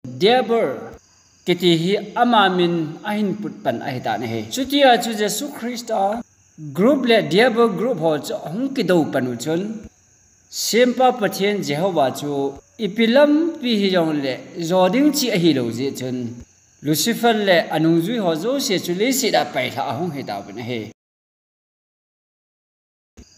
Diabol, kiti hi ama min ahin putpan ahitan ahi. Chutia chu Jesu Christa group le Diabol group ho chu ahung kidou pan u chun, Sempa Pathen Jehovah chu ipi lampi hijongle jo ding cheh ahilou jeh chun, Lucifer le anungjui ho jouse chu leiset a pailha ahung hitauvin ahi.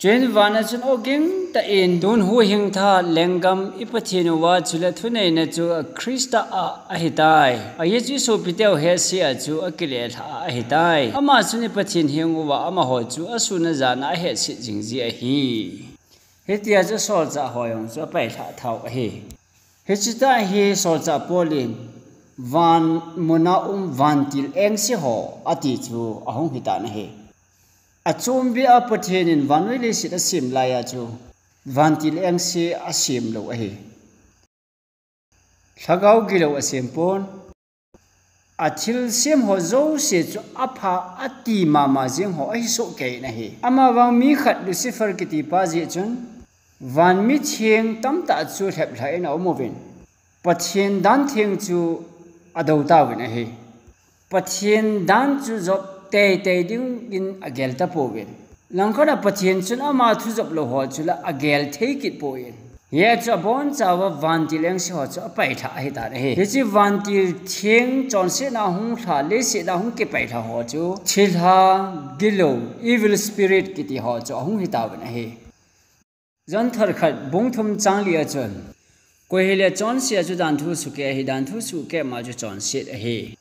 Tin vana chun oging tah in, tun huhhingtha lenggam i Pathen uva chule thuneina chu Christa a ahitai. Ajeh chu i sopiteu hetsea chu akilelhah a ahitai. Ama chun i Pathen heng uva amaho chu asun ajana ahetset jing ji ahi. Hitia chu solchah ho jong chu apailhah thau ahi. Hiche tah hi solchah Paul in van muna um vantil engse ho ati chu ahung hitan ahi. Achombeh a Pathen in vannoi leiset asem laiya chu vantil engse asem lou ahi. Lhagao gilou asem pon. Athilsem ho jouse chu apha ati mama jeng ho ahi sohkei in ahi. Amavang mi khat Lucifer kitipa jeh chun van mitheng tamtah chu lheplhah in aum uvin, Pathen dan theng chu adou tauvin ahi. Pathen dan chu jop teitei dingin agel tapouvin. Langkhat a Pathen chun ama thu jop lou ho chu la agel thei kit poi. Hijeh chun abonchauva vantil engse ho chu apailhah ahitan ahi. Hiche vantil theng chonsetna hung lha, leiset a hung kipailha ho chu thilha gilou, evil spirit kiti ho chu ahung hitauvin ahi. John thot khat bung thum chang li a chun, koi hile chonse a chu danthu sukeh ahi, danthu sukeh ma chu chonset ahi.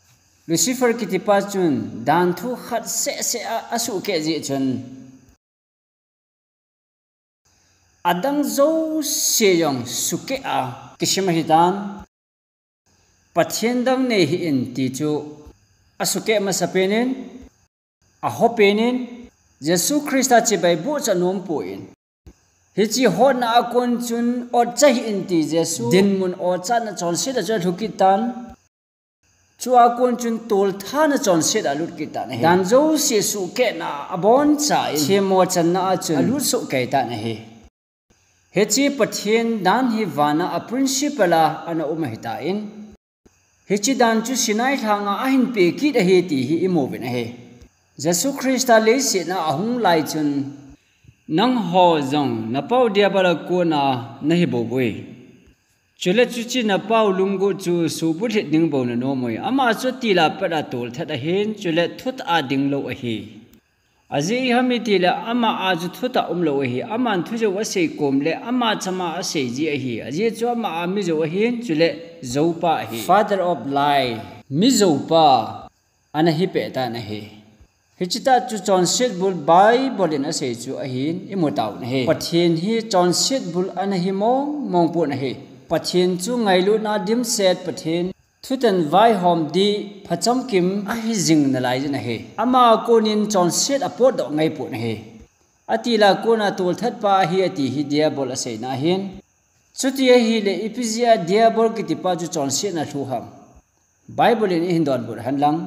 Lucifer kitipa chun danthu khat sehseh a, asukeh jeh chun, adang jouse jong sukeh a kisim ahitan. Pathen dang nei hih in ti chu asukeh masapen in, ahopen in, Jesu Christa chibai bohcha nom pon, hiche hotna a kon chun otcha hih in ti Jesu dinmun otchana chonset a chu alhu kit tan. Chua kon chun tolthana chonset a alut kit tan ahi. Dan jouse sukehna aboncha in themmo channa a chun alut sohkei tan ahi. Hiche Pathen dan hi vana a principle a ana um ahitan, hiche dan chu Sinai lhanga ahin peh kit ahi ti hi imuvin ahi. Jesu Christa leiset a ahung lai chun, nangho jong napau Diabol a kona nahi bouvui. Chule chuche napau lunggot chu suhbulhit ding bou nanom uvui. Ama chu tila pet a tolthat ahin, chule thutah a ding lou ahi. Ajeh iham itile ama a chu thutah umlou ahi. Aman thujou asei kom le ama chama asei ji ahi. Ajeh chu ama a mijou ahin, chule joupa ahi. Father of lie, mijoupa ana hipeh tan ahi. Hiche tah chu chonset bul Bible in asei chu ahin imu tauvin ahi. Pathen hi chonset bul ana hi mongmong pon ahi. Pathen chu ngailutna dimset Pathen, thutan vaihom dih, phachamkim ahi jing nalai jin ahi. Ama a konin chonset apotdoh ngai pon ahi. Atila kona tolthatpa ahi ati hi Diabol aseina ahin. Chuti ahile ipi jeh a Diabol kitipa chu chonsetna alhu ham? Bible in eihin donbut hen lang.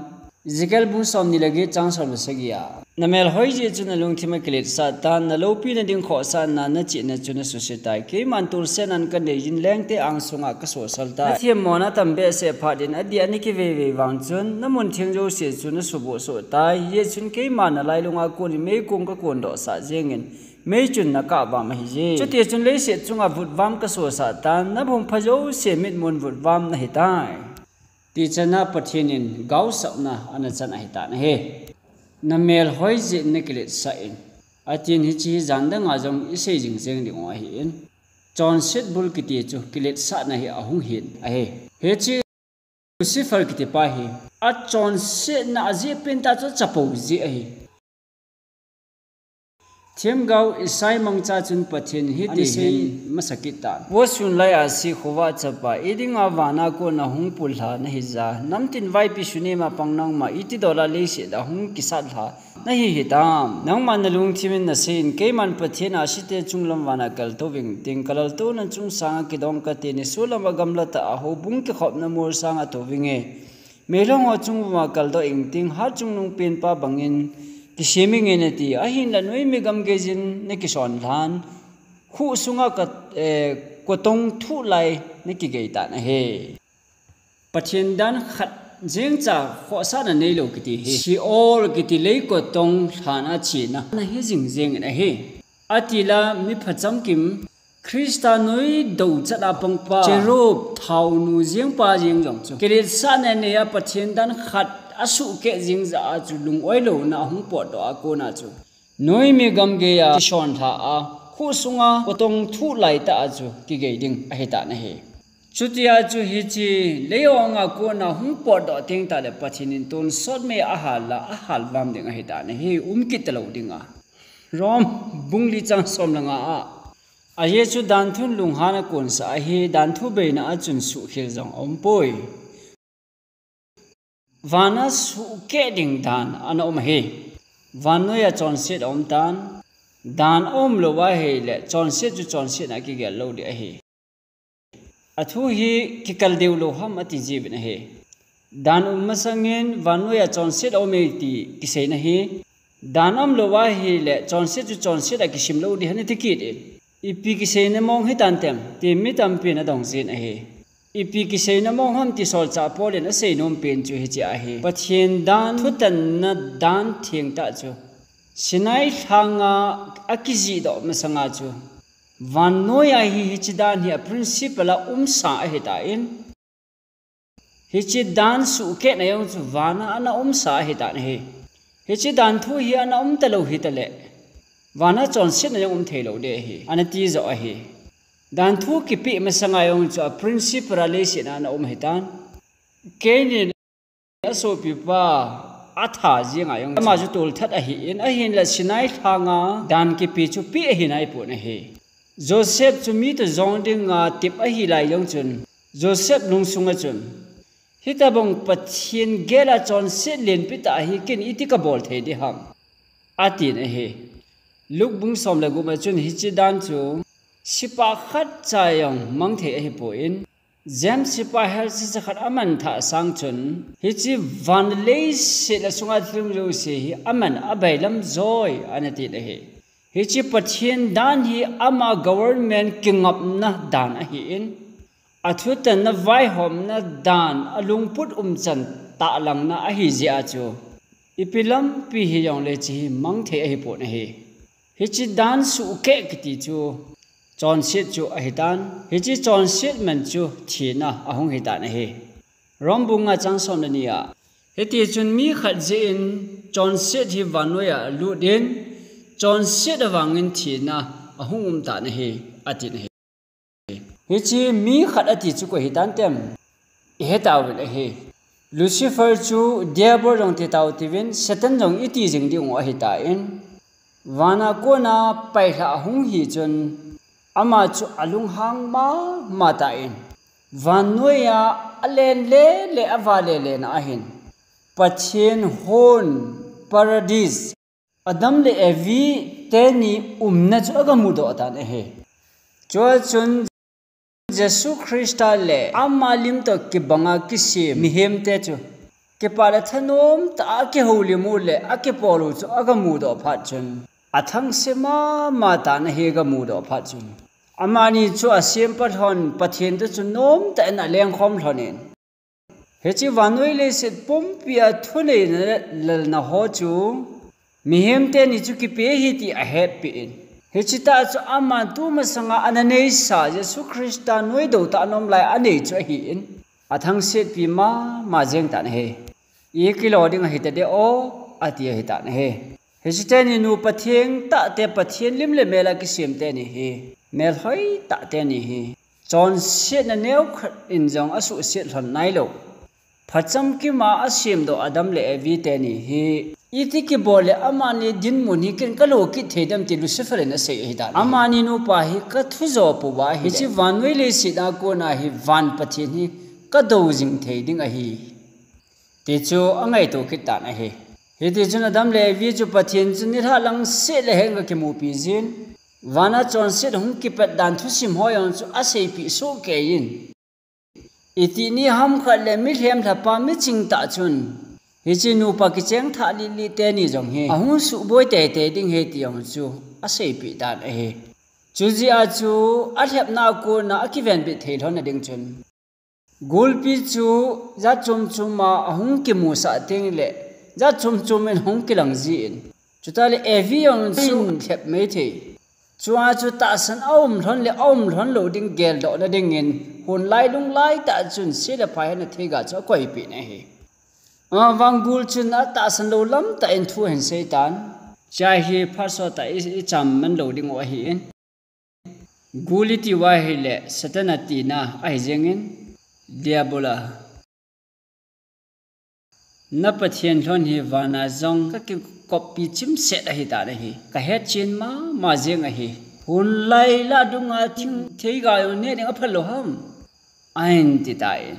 Ezekiel bung somni le get chang somle sagi a, namel hoi jeh chun nalungthim akiletsah tan, naloupina ding khohsahna nachihna chu nasuse tai. Keiman tolsetnan kanei jin, lengte angsunga kasosal tai. Nathemmona atambehseh phat in adih a nakiveivei vang chun, namun theng jouse chu nasuboh soh tai. Hijeh chun keiman nalailunga konin meikong kakondohsah jengin, mei chun nakahvam ahije. Chutichun leiset chunga vutvam kasosah tan, nabungpha jouse mitmun vutvam nahitai. Tichana Pathen in gaosapna ana chan ahitan ahi. Namel hoi jeh in nakiletsah in, atin hiche hi jan danga jong isei jingjeng dingu ahin. Chonset bul kiti chu kiletsahna hi ahung hin ahi. Hiche Lucifer kitipa hi achonsetna ajeh pentah chu achapou jeh ahi. Themgao Isai mangcha chun Pathen in hiti hin asei masa kit tan. Vohsun laiya sikhovah chapa, idinga vana kona hung pullha nahija, namtin vaipi sunem a pang nangma, iti dola leiset a hung kisatlha nahi hitam? Nangman nalungthim in naseiyin, keiman Pathen ahsite chunglam vana kaltou vingting, kalaltouna chungsanga kidong kate, nisolam a gamla tah a houbung kikhopna mol sanga tou vinge. Meilhong ho chungvuma kaldoh ingting, hatchungnung penpa bangin kisem inge nati, ahinla noimi gam geijin nakisonlhan, khuh sunga ka, eh, kotong thuh lai nakigei tan ahi. Pathen dan khat jengcha khohsahna neilou kiti hi Sheol kiti leikotong lhan a chena nahi jingjeng in ahi. Atila mi phachamkim Christa noi douchat a pangpa, cherub thaonu jengpa jeng jong chu kiletsahna neiya Pathen dan khat asuhkeh jeng jeh a chu lungoilouna ahung potdoh a kona chu Noimi gamgei a kishon lha a, khuh sunga khotong thuh laitah a chu kigei ding ahitan ahi. Chutia chu hiche leijonga kona hung potdoh teng tahle Pathen in tonsot mei a ahal a, ahal vam ding ahitan ahi, um kit talou dinga. Rom bung li chang som le nga a, ajeh chu dan thun lunghan a konsah ahi, dan thu beina a chun suhkhel jong aumpoi. Vana suhkeh ding dan ana um ahi. Vannoiya chonset aumtan, dan aumlou ahile chonset chu chonsetna a kigel lou ding ahi. Athu hi kikal deu lou ham ati jiuvin ahi. Dan um masangin vannoiya chonset aume ti kiseina hi, dan aumlou ahile chonset chu chonset a kisim lou ding ham iti kit in. Ipi kiseina mong hitantem ti mi tampin adong jin ahi. Ipi kiseina mong ham ti solchah Paul in aseinom pen chu hiche ahi. Pathen dan thutanna dan thengtah chu Sinai lhanga akijihdoh masanga chu vannoiya hi hiche dan hi a principle a umsa ahitan, hiche dan suhkehna jong chu vana ana umsa ahitan ahi. Hiche dan thu hi ana um talou hitale, vana chonsetna jong um theilou ding ahi, ana tijoh ahi. Dan thu kipeh masanga jong chu a principle a leiset a ana um ahitan. Cain in asopipa atha jenga jong ama chu tolthat ahin, ahinla Sinai lhanga dan kipe chu peh ahi naipon ahi. Joseph chu mi toh jong dinga tep ahi lai jong chun, Joseph lungsunga chun, hitobang Pathen gel a chonset lenpi tah hi ken iti kabol thei ding ham, atin ahi. Luke bung som le gup a chun hiche dan chu sepah khatcha jong mang thei ahipon, James sepai helchacha khat aman thah sang chun, hiche van leiset a sunga thil um jouse hi aman abailam joi ana tin ahi. Hiche Pathen dan hi ama government kingapna dan ahin, athutanna vaihomna dan, alungput umchan tahlangna ahi jeh a chu, ipi lampi hijongle hiche hi mang thei ahipon ahi. Hiche dan suhkeh kiti chu chonset chu ahitan, hiche chonset man chu thina ahung hitan ahi. Rom bung nga chang som le ni a, hitichun mi khat jeh in chonset hi vannoiya alutin, chonset avangin thina ahung umtan ahi, atin ahi. Hiche mi khat ati chu koi hitantem? Ihetauvin ahi. Lucifer chu Diabol jong titau tivin, Satan jong iti jing dingu ahitan, vana kona pailhah ahung hi chun, ama chu alunghang mama tan, vannoiya alen lele, ava lelena ahin, Pathen hon, Paradise, Adam le Evi teni umna chu agamudoh tan ahi. Chua chun Jesu Christa le ama lim toh kibanga kisem mihemte chu kipah le thanom tah a akihoulimu le akipolu chu agamudoh phat chun, athangse mama tan ahi, agamudoh phat chun. Amani chu asempa lhon, Pathen toh chu nomtah in alengkhom lhonin, hiche vannoi leiset pumpia thuneina le lalna ho chu mihemteni chu kipe ahi ti ahetpeh in, hiche tah chu aman tumasanga ana neisa Jesu Christa noidou tah anom lai anei chu ahin, athangsetpi mama jeng tan ahi. Ikilo ding ahitadeh o, ati ahitan ahi. Hiche teni nupa thengtahte, Pathen lim le mel a kisemteni hi, melhoitah teni hi, chonsetna neokhat in jong asuhset lhon nailou, phacham kima asemdoh Adam le Evi teni hi, iti kibol le amani dinmun hi ken kalo kit thei dem ti Lucifer in asei ahitan ahi. Amani nupa hi kathujo pouva ahile, hiche vannoi leiset a kona hi van Pathen hi kadou jing thei ding ahi, ti chu angaito kit tan ahi. Hitichun Adam le Evi chu Pathen chun nilhah lang seh le henga kimupi jin, vana chonset hung kipat dan thusim ho jong chu aseipeh sohkeiyin, itih ni hamkhat le milhem lhapa miching tah chun hiche nupa kichengthah lihlih teni jong hi ahung suhboi teitei ding ahi ti jong chu aseipeh tan ahi. Chujeh a chu alhepna a kona akivenbit thei lhonna ding chun, gulpi chu jat chom choma ahung kimusah tengle, jat chom chom in ahung kilang jin, chutah le Evi jong chu lhep maithei. Chua chu tahsan aum lhon le aum lhon lou ding geldohna dingin, hunlai lunglaitah chun se le pha hina theiga chu akoipeh in ahi. Amavang gul chun atahsan lou lamtah in thu ahin seitan. Chai hi phaso ta i, i cham man lo ding u ahi in. Gul i ti uva ahile Satan a tina ahi jeng in, Diabol a. Na Pathen lhon hi vana jong ka kikoppi chimset ahi tan ahi. Ka hetchen mama jeng ahi. Hun lai la dunga thing theiga jong ne ding aphal lou ham? Ahin ti tai.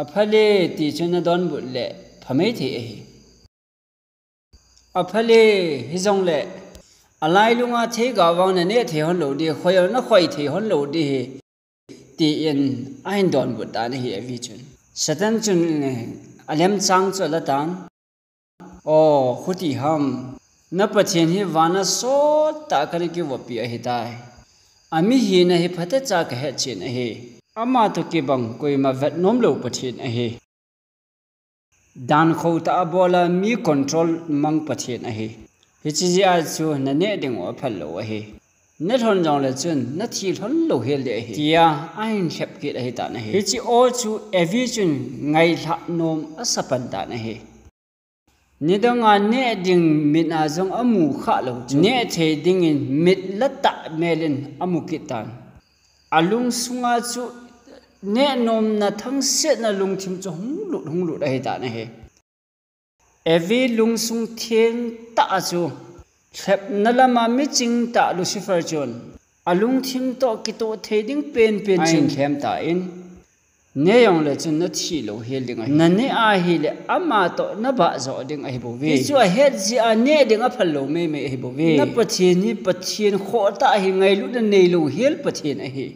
Aphale ti chu na donbut le phamei thei ahi. Aphale, hijongle, alailunga theiga vang na ne thei hon lou di, khoi na khoi thei hon lou di hi, tin ahin donbut tan ahi Evi chun. Satan chun, eh, alemchang chu ala tan. O, khuti ham, na Pathen hi vana sot tah a kana kivoppi ahi tai. Amihina hi phatecha ka hetchen ahi. Ama toh kibang koima vet nom lou Pathen ahi. Dan khotah a bol a mi control mang Pathen ahi. Hiche jeh a chu na neh ding u aphal lou ahi. Ne lhon jongle chun na thi lhon lou hel ding ahi, tia ahin lhep kit ahi tan ahi. Hiche aw chu Evi chun ngailhah nom asa pan tan ahi. Nidang a neh ding mit a jong amu khah lou chu, neh thei dingin mit la tah mel in amu kit tan. Alungsunga chu neh nomna thangsetna lungthim chu hung lut, hung lut ahi tan ahi. Evi lungsung theng tah a chu lhepna lama miching tah Lucifer chun alungthim toh kitoh thei ding penpen chu ahin lhem tan, ne jongle chun na thi lou hel ding ahi. Na neh ahile ama toh na bah joh ding ahi bouve. Hichu ahet jeh a neh ding aphal lou meimei ahi bouve. Na Pathen hi Pathen khohtah ahi, ngailutna neilou hel Pathen ahi.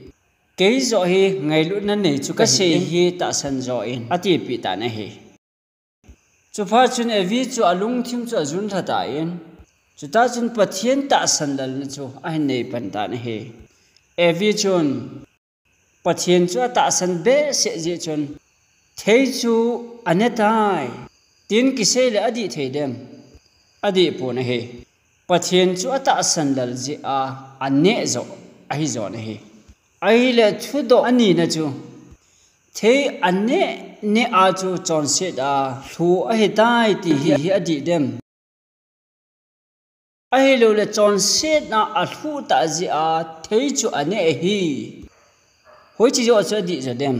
Kei joh hi ngailutna nei chu ka sei hi tahsan joh in, atipeh tan ahi. Chuphat chun Evi chu alungthim chu ajun lha tan, chutah chun Pathen tahsan lalna chu ahin nei pan tan ahi. Evi chun Pathen chu atahsan behseh jeh chun, thei chu ane tai, tin kisei le adih thei dem? Adih pon ahi. Pathen chu atahsan lal jeh a aneh joh ahi jon ahi. Ahile thudoh anina chu, thei aneh neh a chu chonset a lhuh ahi tai ti hi, hi adih dem? Ahilouleh chonsetna alhuh tah jeh a thei chu aneh ahi. Hoiche joh chu adih jo dem?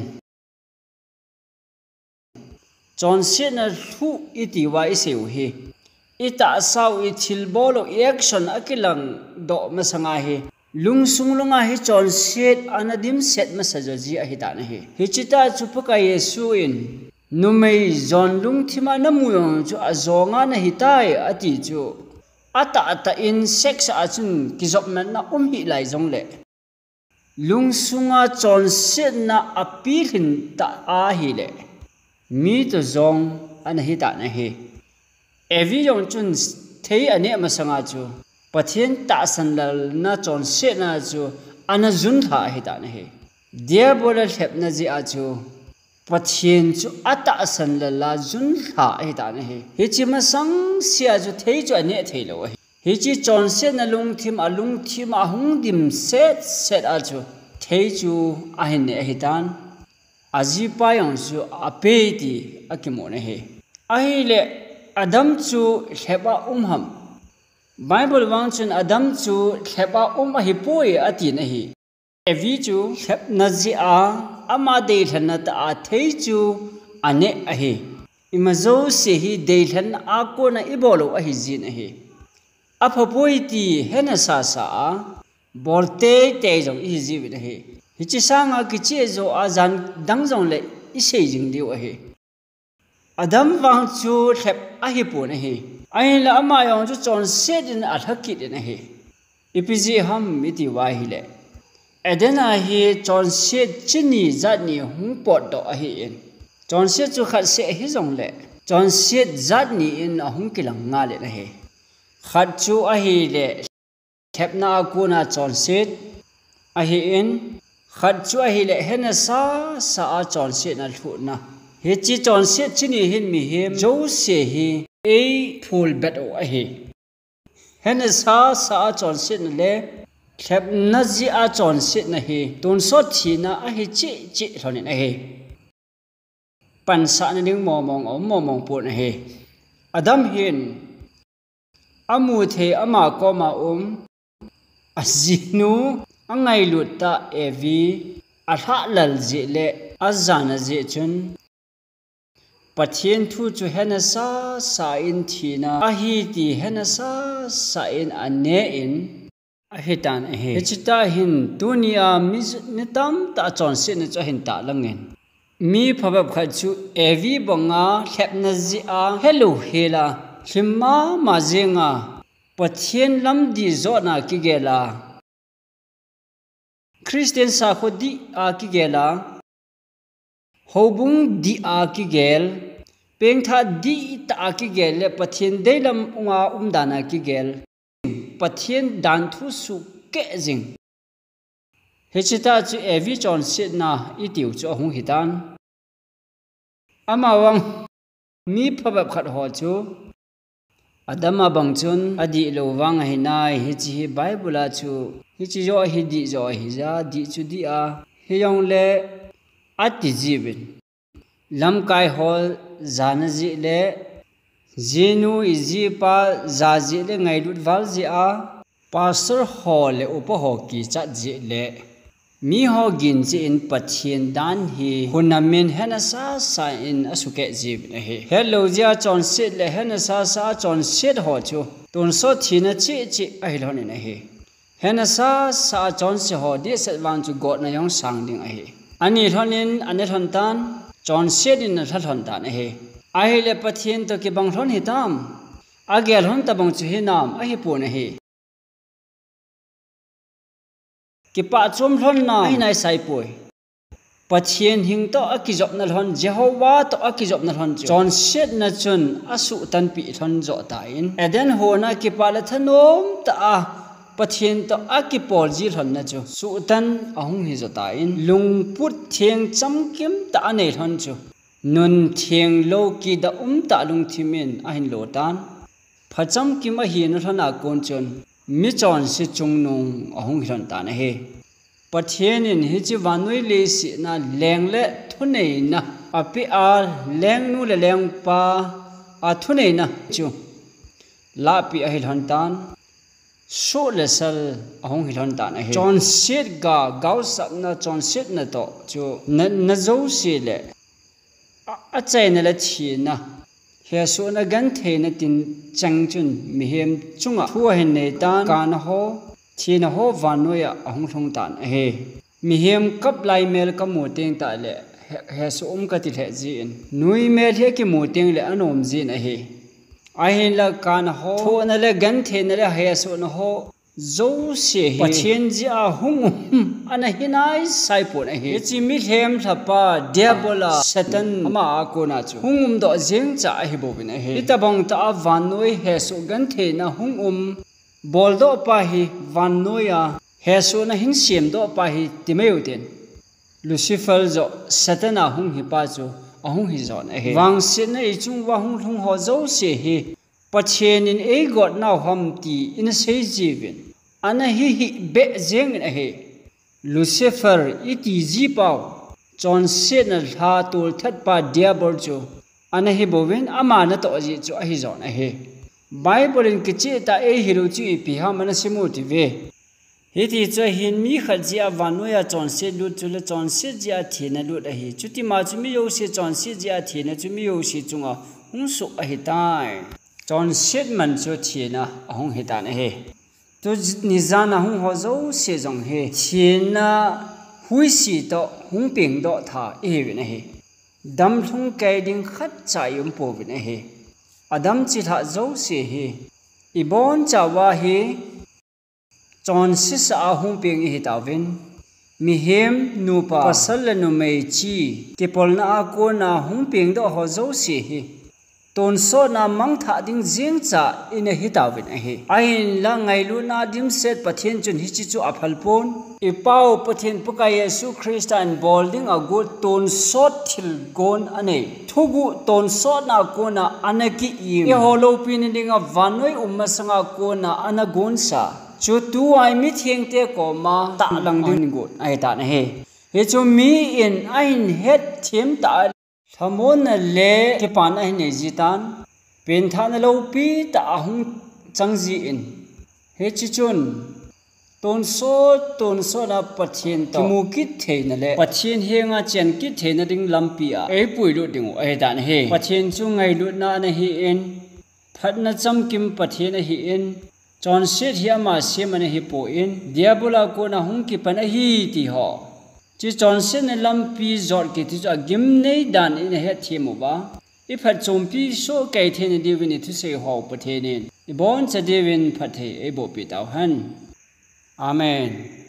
Chonsetna lhuh iti uva isei u hi, itahsa u, ithilbol u, i action akilang doh masanga hi, lungsung langa hi chonset ana dimset masa jo ji ahi tan ahi. Hiche tah chu Pakai Jesu in, numei jon lungthim a namu jong chu ajonga nahi tai, ati chu, atahtah in sex a chun kijopmatna um hih lai jongle, lungsunga chonsetna apilhin tah ahile, mi toh jong ana hi tan ahi. Evi jong chun thei aneh masanga chu, Pathen tahsan lalna chonsetna chu ana jun lha ahi tan ahi. Diabol a lhepna jeh a chu, Pathen chu atahsan lal a jun lha ahi tan ahi. Hiche masang sea chu thei chu aneh thei lou ahi. Hiche chonsetna lungthim alungthim a hung dimset set a chu thei chu ahin neh ahi tan. Ajipa jong chu apei ti akimun ahi. Ahile Adam chu lhep a um ham? Bible vang chun Adam chu lhep a um ahipoi atin ahi. Evi chu lhepna jeh a ama deilhenna tah a thei chu aneh ahi. Ima jouse hi deilhenna a kona ibol u ahi jin ahi. Aphapoi ti hena sasa a, bol teitei jong ihi jiuvin ahi. Hiche sanga kicheh joh a jan dang jongle isei jing diu ahi. Adam vang chu lhep ahipon ahi. Ahinla ama jong chu chonset in alha kit in ahi. Ipi jeh ham iti uva ahile, Eden a hi chonset chini jat ni hung potdoh ahin, chonset chu khat seh hijongle, chonset jat ni in ahung kilang ngal in ahi. Khat chu ahile, lhepna a kona chonset ahin, khat chu ahile hena sasa a chonsetna lhuhna. Hiche chonset chini hin mihem jouse hi eiphul bet u ahi. Hena sasa a chonsetna le lhepna jeh a chonsetna hi tonsot thina ahi cheh cheh lhonin ahi. Pansahna ding mongmong aum mongmong pon ahi. Adam hin amu thei ama koma um, ajinu, angailut tah Evi, alhahlal jeh le ajana jeh chun, Pathen thu chu hena sasa in thina ahi ti hena sasa in ane in ahitan ahi. Hiche tah hin tunia mi, mi tamtah chonsetna chu ahin tahlang in. Mi phabep khat chu Evi banga lhepna jeh a helou hela, lhim mama jenga, Pathen lam dih jotna kigel a, Christian sakho dih a kigel a, houbung dih a kigel, pengthah dihtah a kigel le Pathen deilam unga umdan a kigel, Pathen danthu sukeh jing. Hiche tah chu Evi chonsetna itiu chu ahung hitan. Amavang mi phabep khat ho chu Adam a bang chun adihlou vang ahinai, hiche hi Bible a chu, hiche joh hi dih joh ahi ja, dih chu dih a, hijongle ati jiuvin. Lamkai ho jana jeh le, jinu ijipa ja jeh le ngailut val jeh a, pastor ho le upa ho kichat jeh le, miho gin jeh in Pathen dan hi hunamin hena sasa in asukeh jiuvin ahi. Hetlou jeh a chonset le hena sasa a chonset ho chu tonsot thina cheh cheh ahi lhon in ahi. Hena sasa a chonse ho dehset vang chu gotna jong sang ding ahi. Ani lhon in ane lhon tan, chonset in alha lhon tan ahi. Ahile Pathen toh kibang lhon hitam, agel lhon tabang chu hinam ahipon ahi. Kipah chom lhonna ahi naisai poi. Pathen hing toh akijopna lhon, Jehovah toh akijopna lhon chu chonsetna chun asuhtanpeh lhon joh tan, Eden hon a kipah le thanom tah a Pathen toh akipol ji lhonna chu suhtan ahung hi joh tan, lungput theng chamkim tah anei lhon chu nun thenglou kidah umtah lungthim in ahin lo tan. Pha chamkim ahina lhon a kon chun michonse chungnung ahung hi lhon tan ahi. Pathen in hiche vannoi leiset a leng le thuneina apeh a, lengnu le lengpa a thuneina chu lahpeh ahi lhon tan, soh le sal ahung hi lhon tan ahi. Chonset ga, gaosapna, chonsetna toh chu natna jouse le a, achaina le thina, hesohna gentheina tin cheng chun mihem chunga thu ahin nei tan, kana ho, thina ho vannoi a ahung lhung tan ahi. Mihem kap lai mel kamu teng tah le, he, hesoh um kati lheh jin, nui mel hi akimu teng le anom jin ahi. Ahinla kana ho, thohna le gentheina le hesohna ho jouse hi Pathen jeh a hung um ana hi naisai pon ahi. Hiche mi lhem lhapa Diabol a Satan ama a kona chu hung um doh jeng cha ahi bouvin ahi. Hitabang tah a vannoi hesoh gentheina hung um boldoh pa hi, vannoi a hesohna hin semdoh pa hi ti mai u ten, Lucifer joh Satan a hung hi pa chu ahung hi jon ahi. Vangsetna ichung uva hung lhung ho jouse hi Pathen in eigot nau ham ti ina sei jiuvin, ana hi hih beh jeng in ahi. Lucifer iti ji pau, chonsetna lha tolthat pa Diabol chu ana hi bouvin, ama natoh jeh chu ahi jon ahi. Bible in kicheh tah a eihil u chu ipi ham ana sim u ti ve. Hiti chu ahin, mi khat jeh a vannoi a chonset lut chu le chonset jeh a thina lut ahi. Chutima chu mi jouse chonset jeh a thina chu mi jouse chunga hung soh ahitai. Chonset man chu thina ahung hitan ahi. Tuni jan a hung ho jouse jong hi thina huisi toh hung pengdoh tha ihiuvin ahi. Damlhung kei ding khatcha i um pouvin ahi. Adam chilhah jouse hi ibonchauva hi chonsetsa a hung peng ihi tauvin, mihem nupa, pasal le numei chi kipolna a kona hung pengdoh ho jouse hi tonsotna mangthah ding jengcha ina hi tauvin ahi. Ahinla ngailutna dimset Pathen chun hiche chu aphal pon. I Pau Pathen Pakai Jesu Christa in bol ding agot tonsot thilgon anei. Thuguh tonsotna kona ana ki-im. Eiho loupina dinga vannoi um masanga kona ana gonsa. Chutua i mithengte koma tahlang ding got ahitan ahi. Hichu mi in ahin hetthem tah a lhamonna le kipana ahin nei jitan. Penthahna loupi tah ahung chang jin, hiche chun tonsot tonsot a Pathen toh kimu kit theina le Pathen henga chen kit theina ding lampi a eipuilut ding u ahi dan ahi. Pathen chu ngailutna ana hi in, phatna chamkim Pathen ahi in, chonset hi ama sem ana hi pon, Diabol a kona hung kipan ahi ti ho. Hiche chonsetna lampi jot kiti chu agimnei dan in ahet them uva, iphatchompi soh kei theina diuvin ithusei ho Pathen in iboncha diuvin phatthei eiboh peh tauhen. Amen.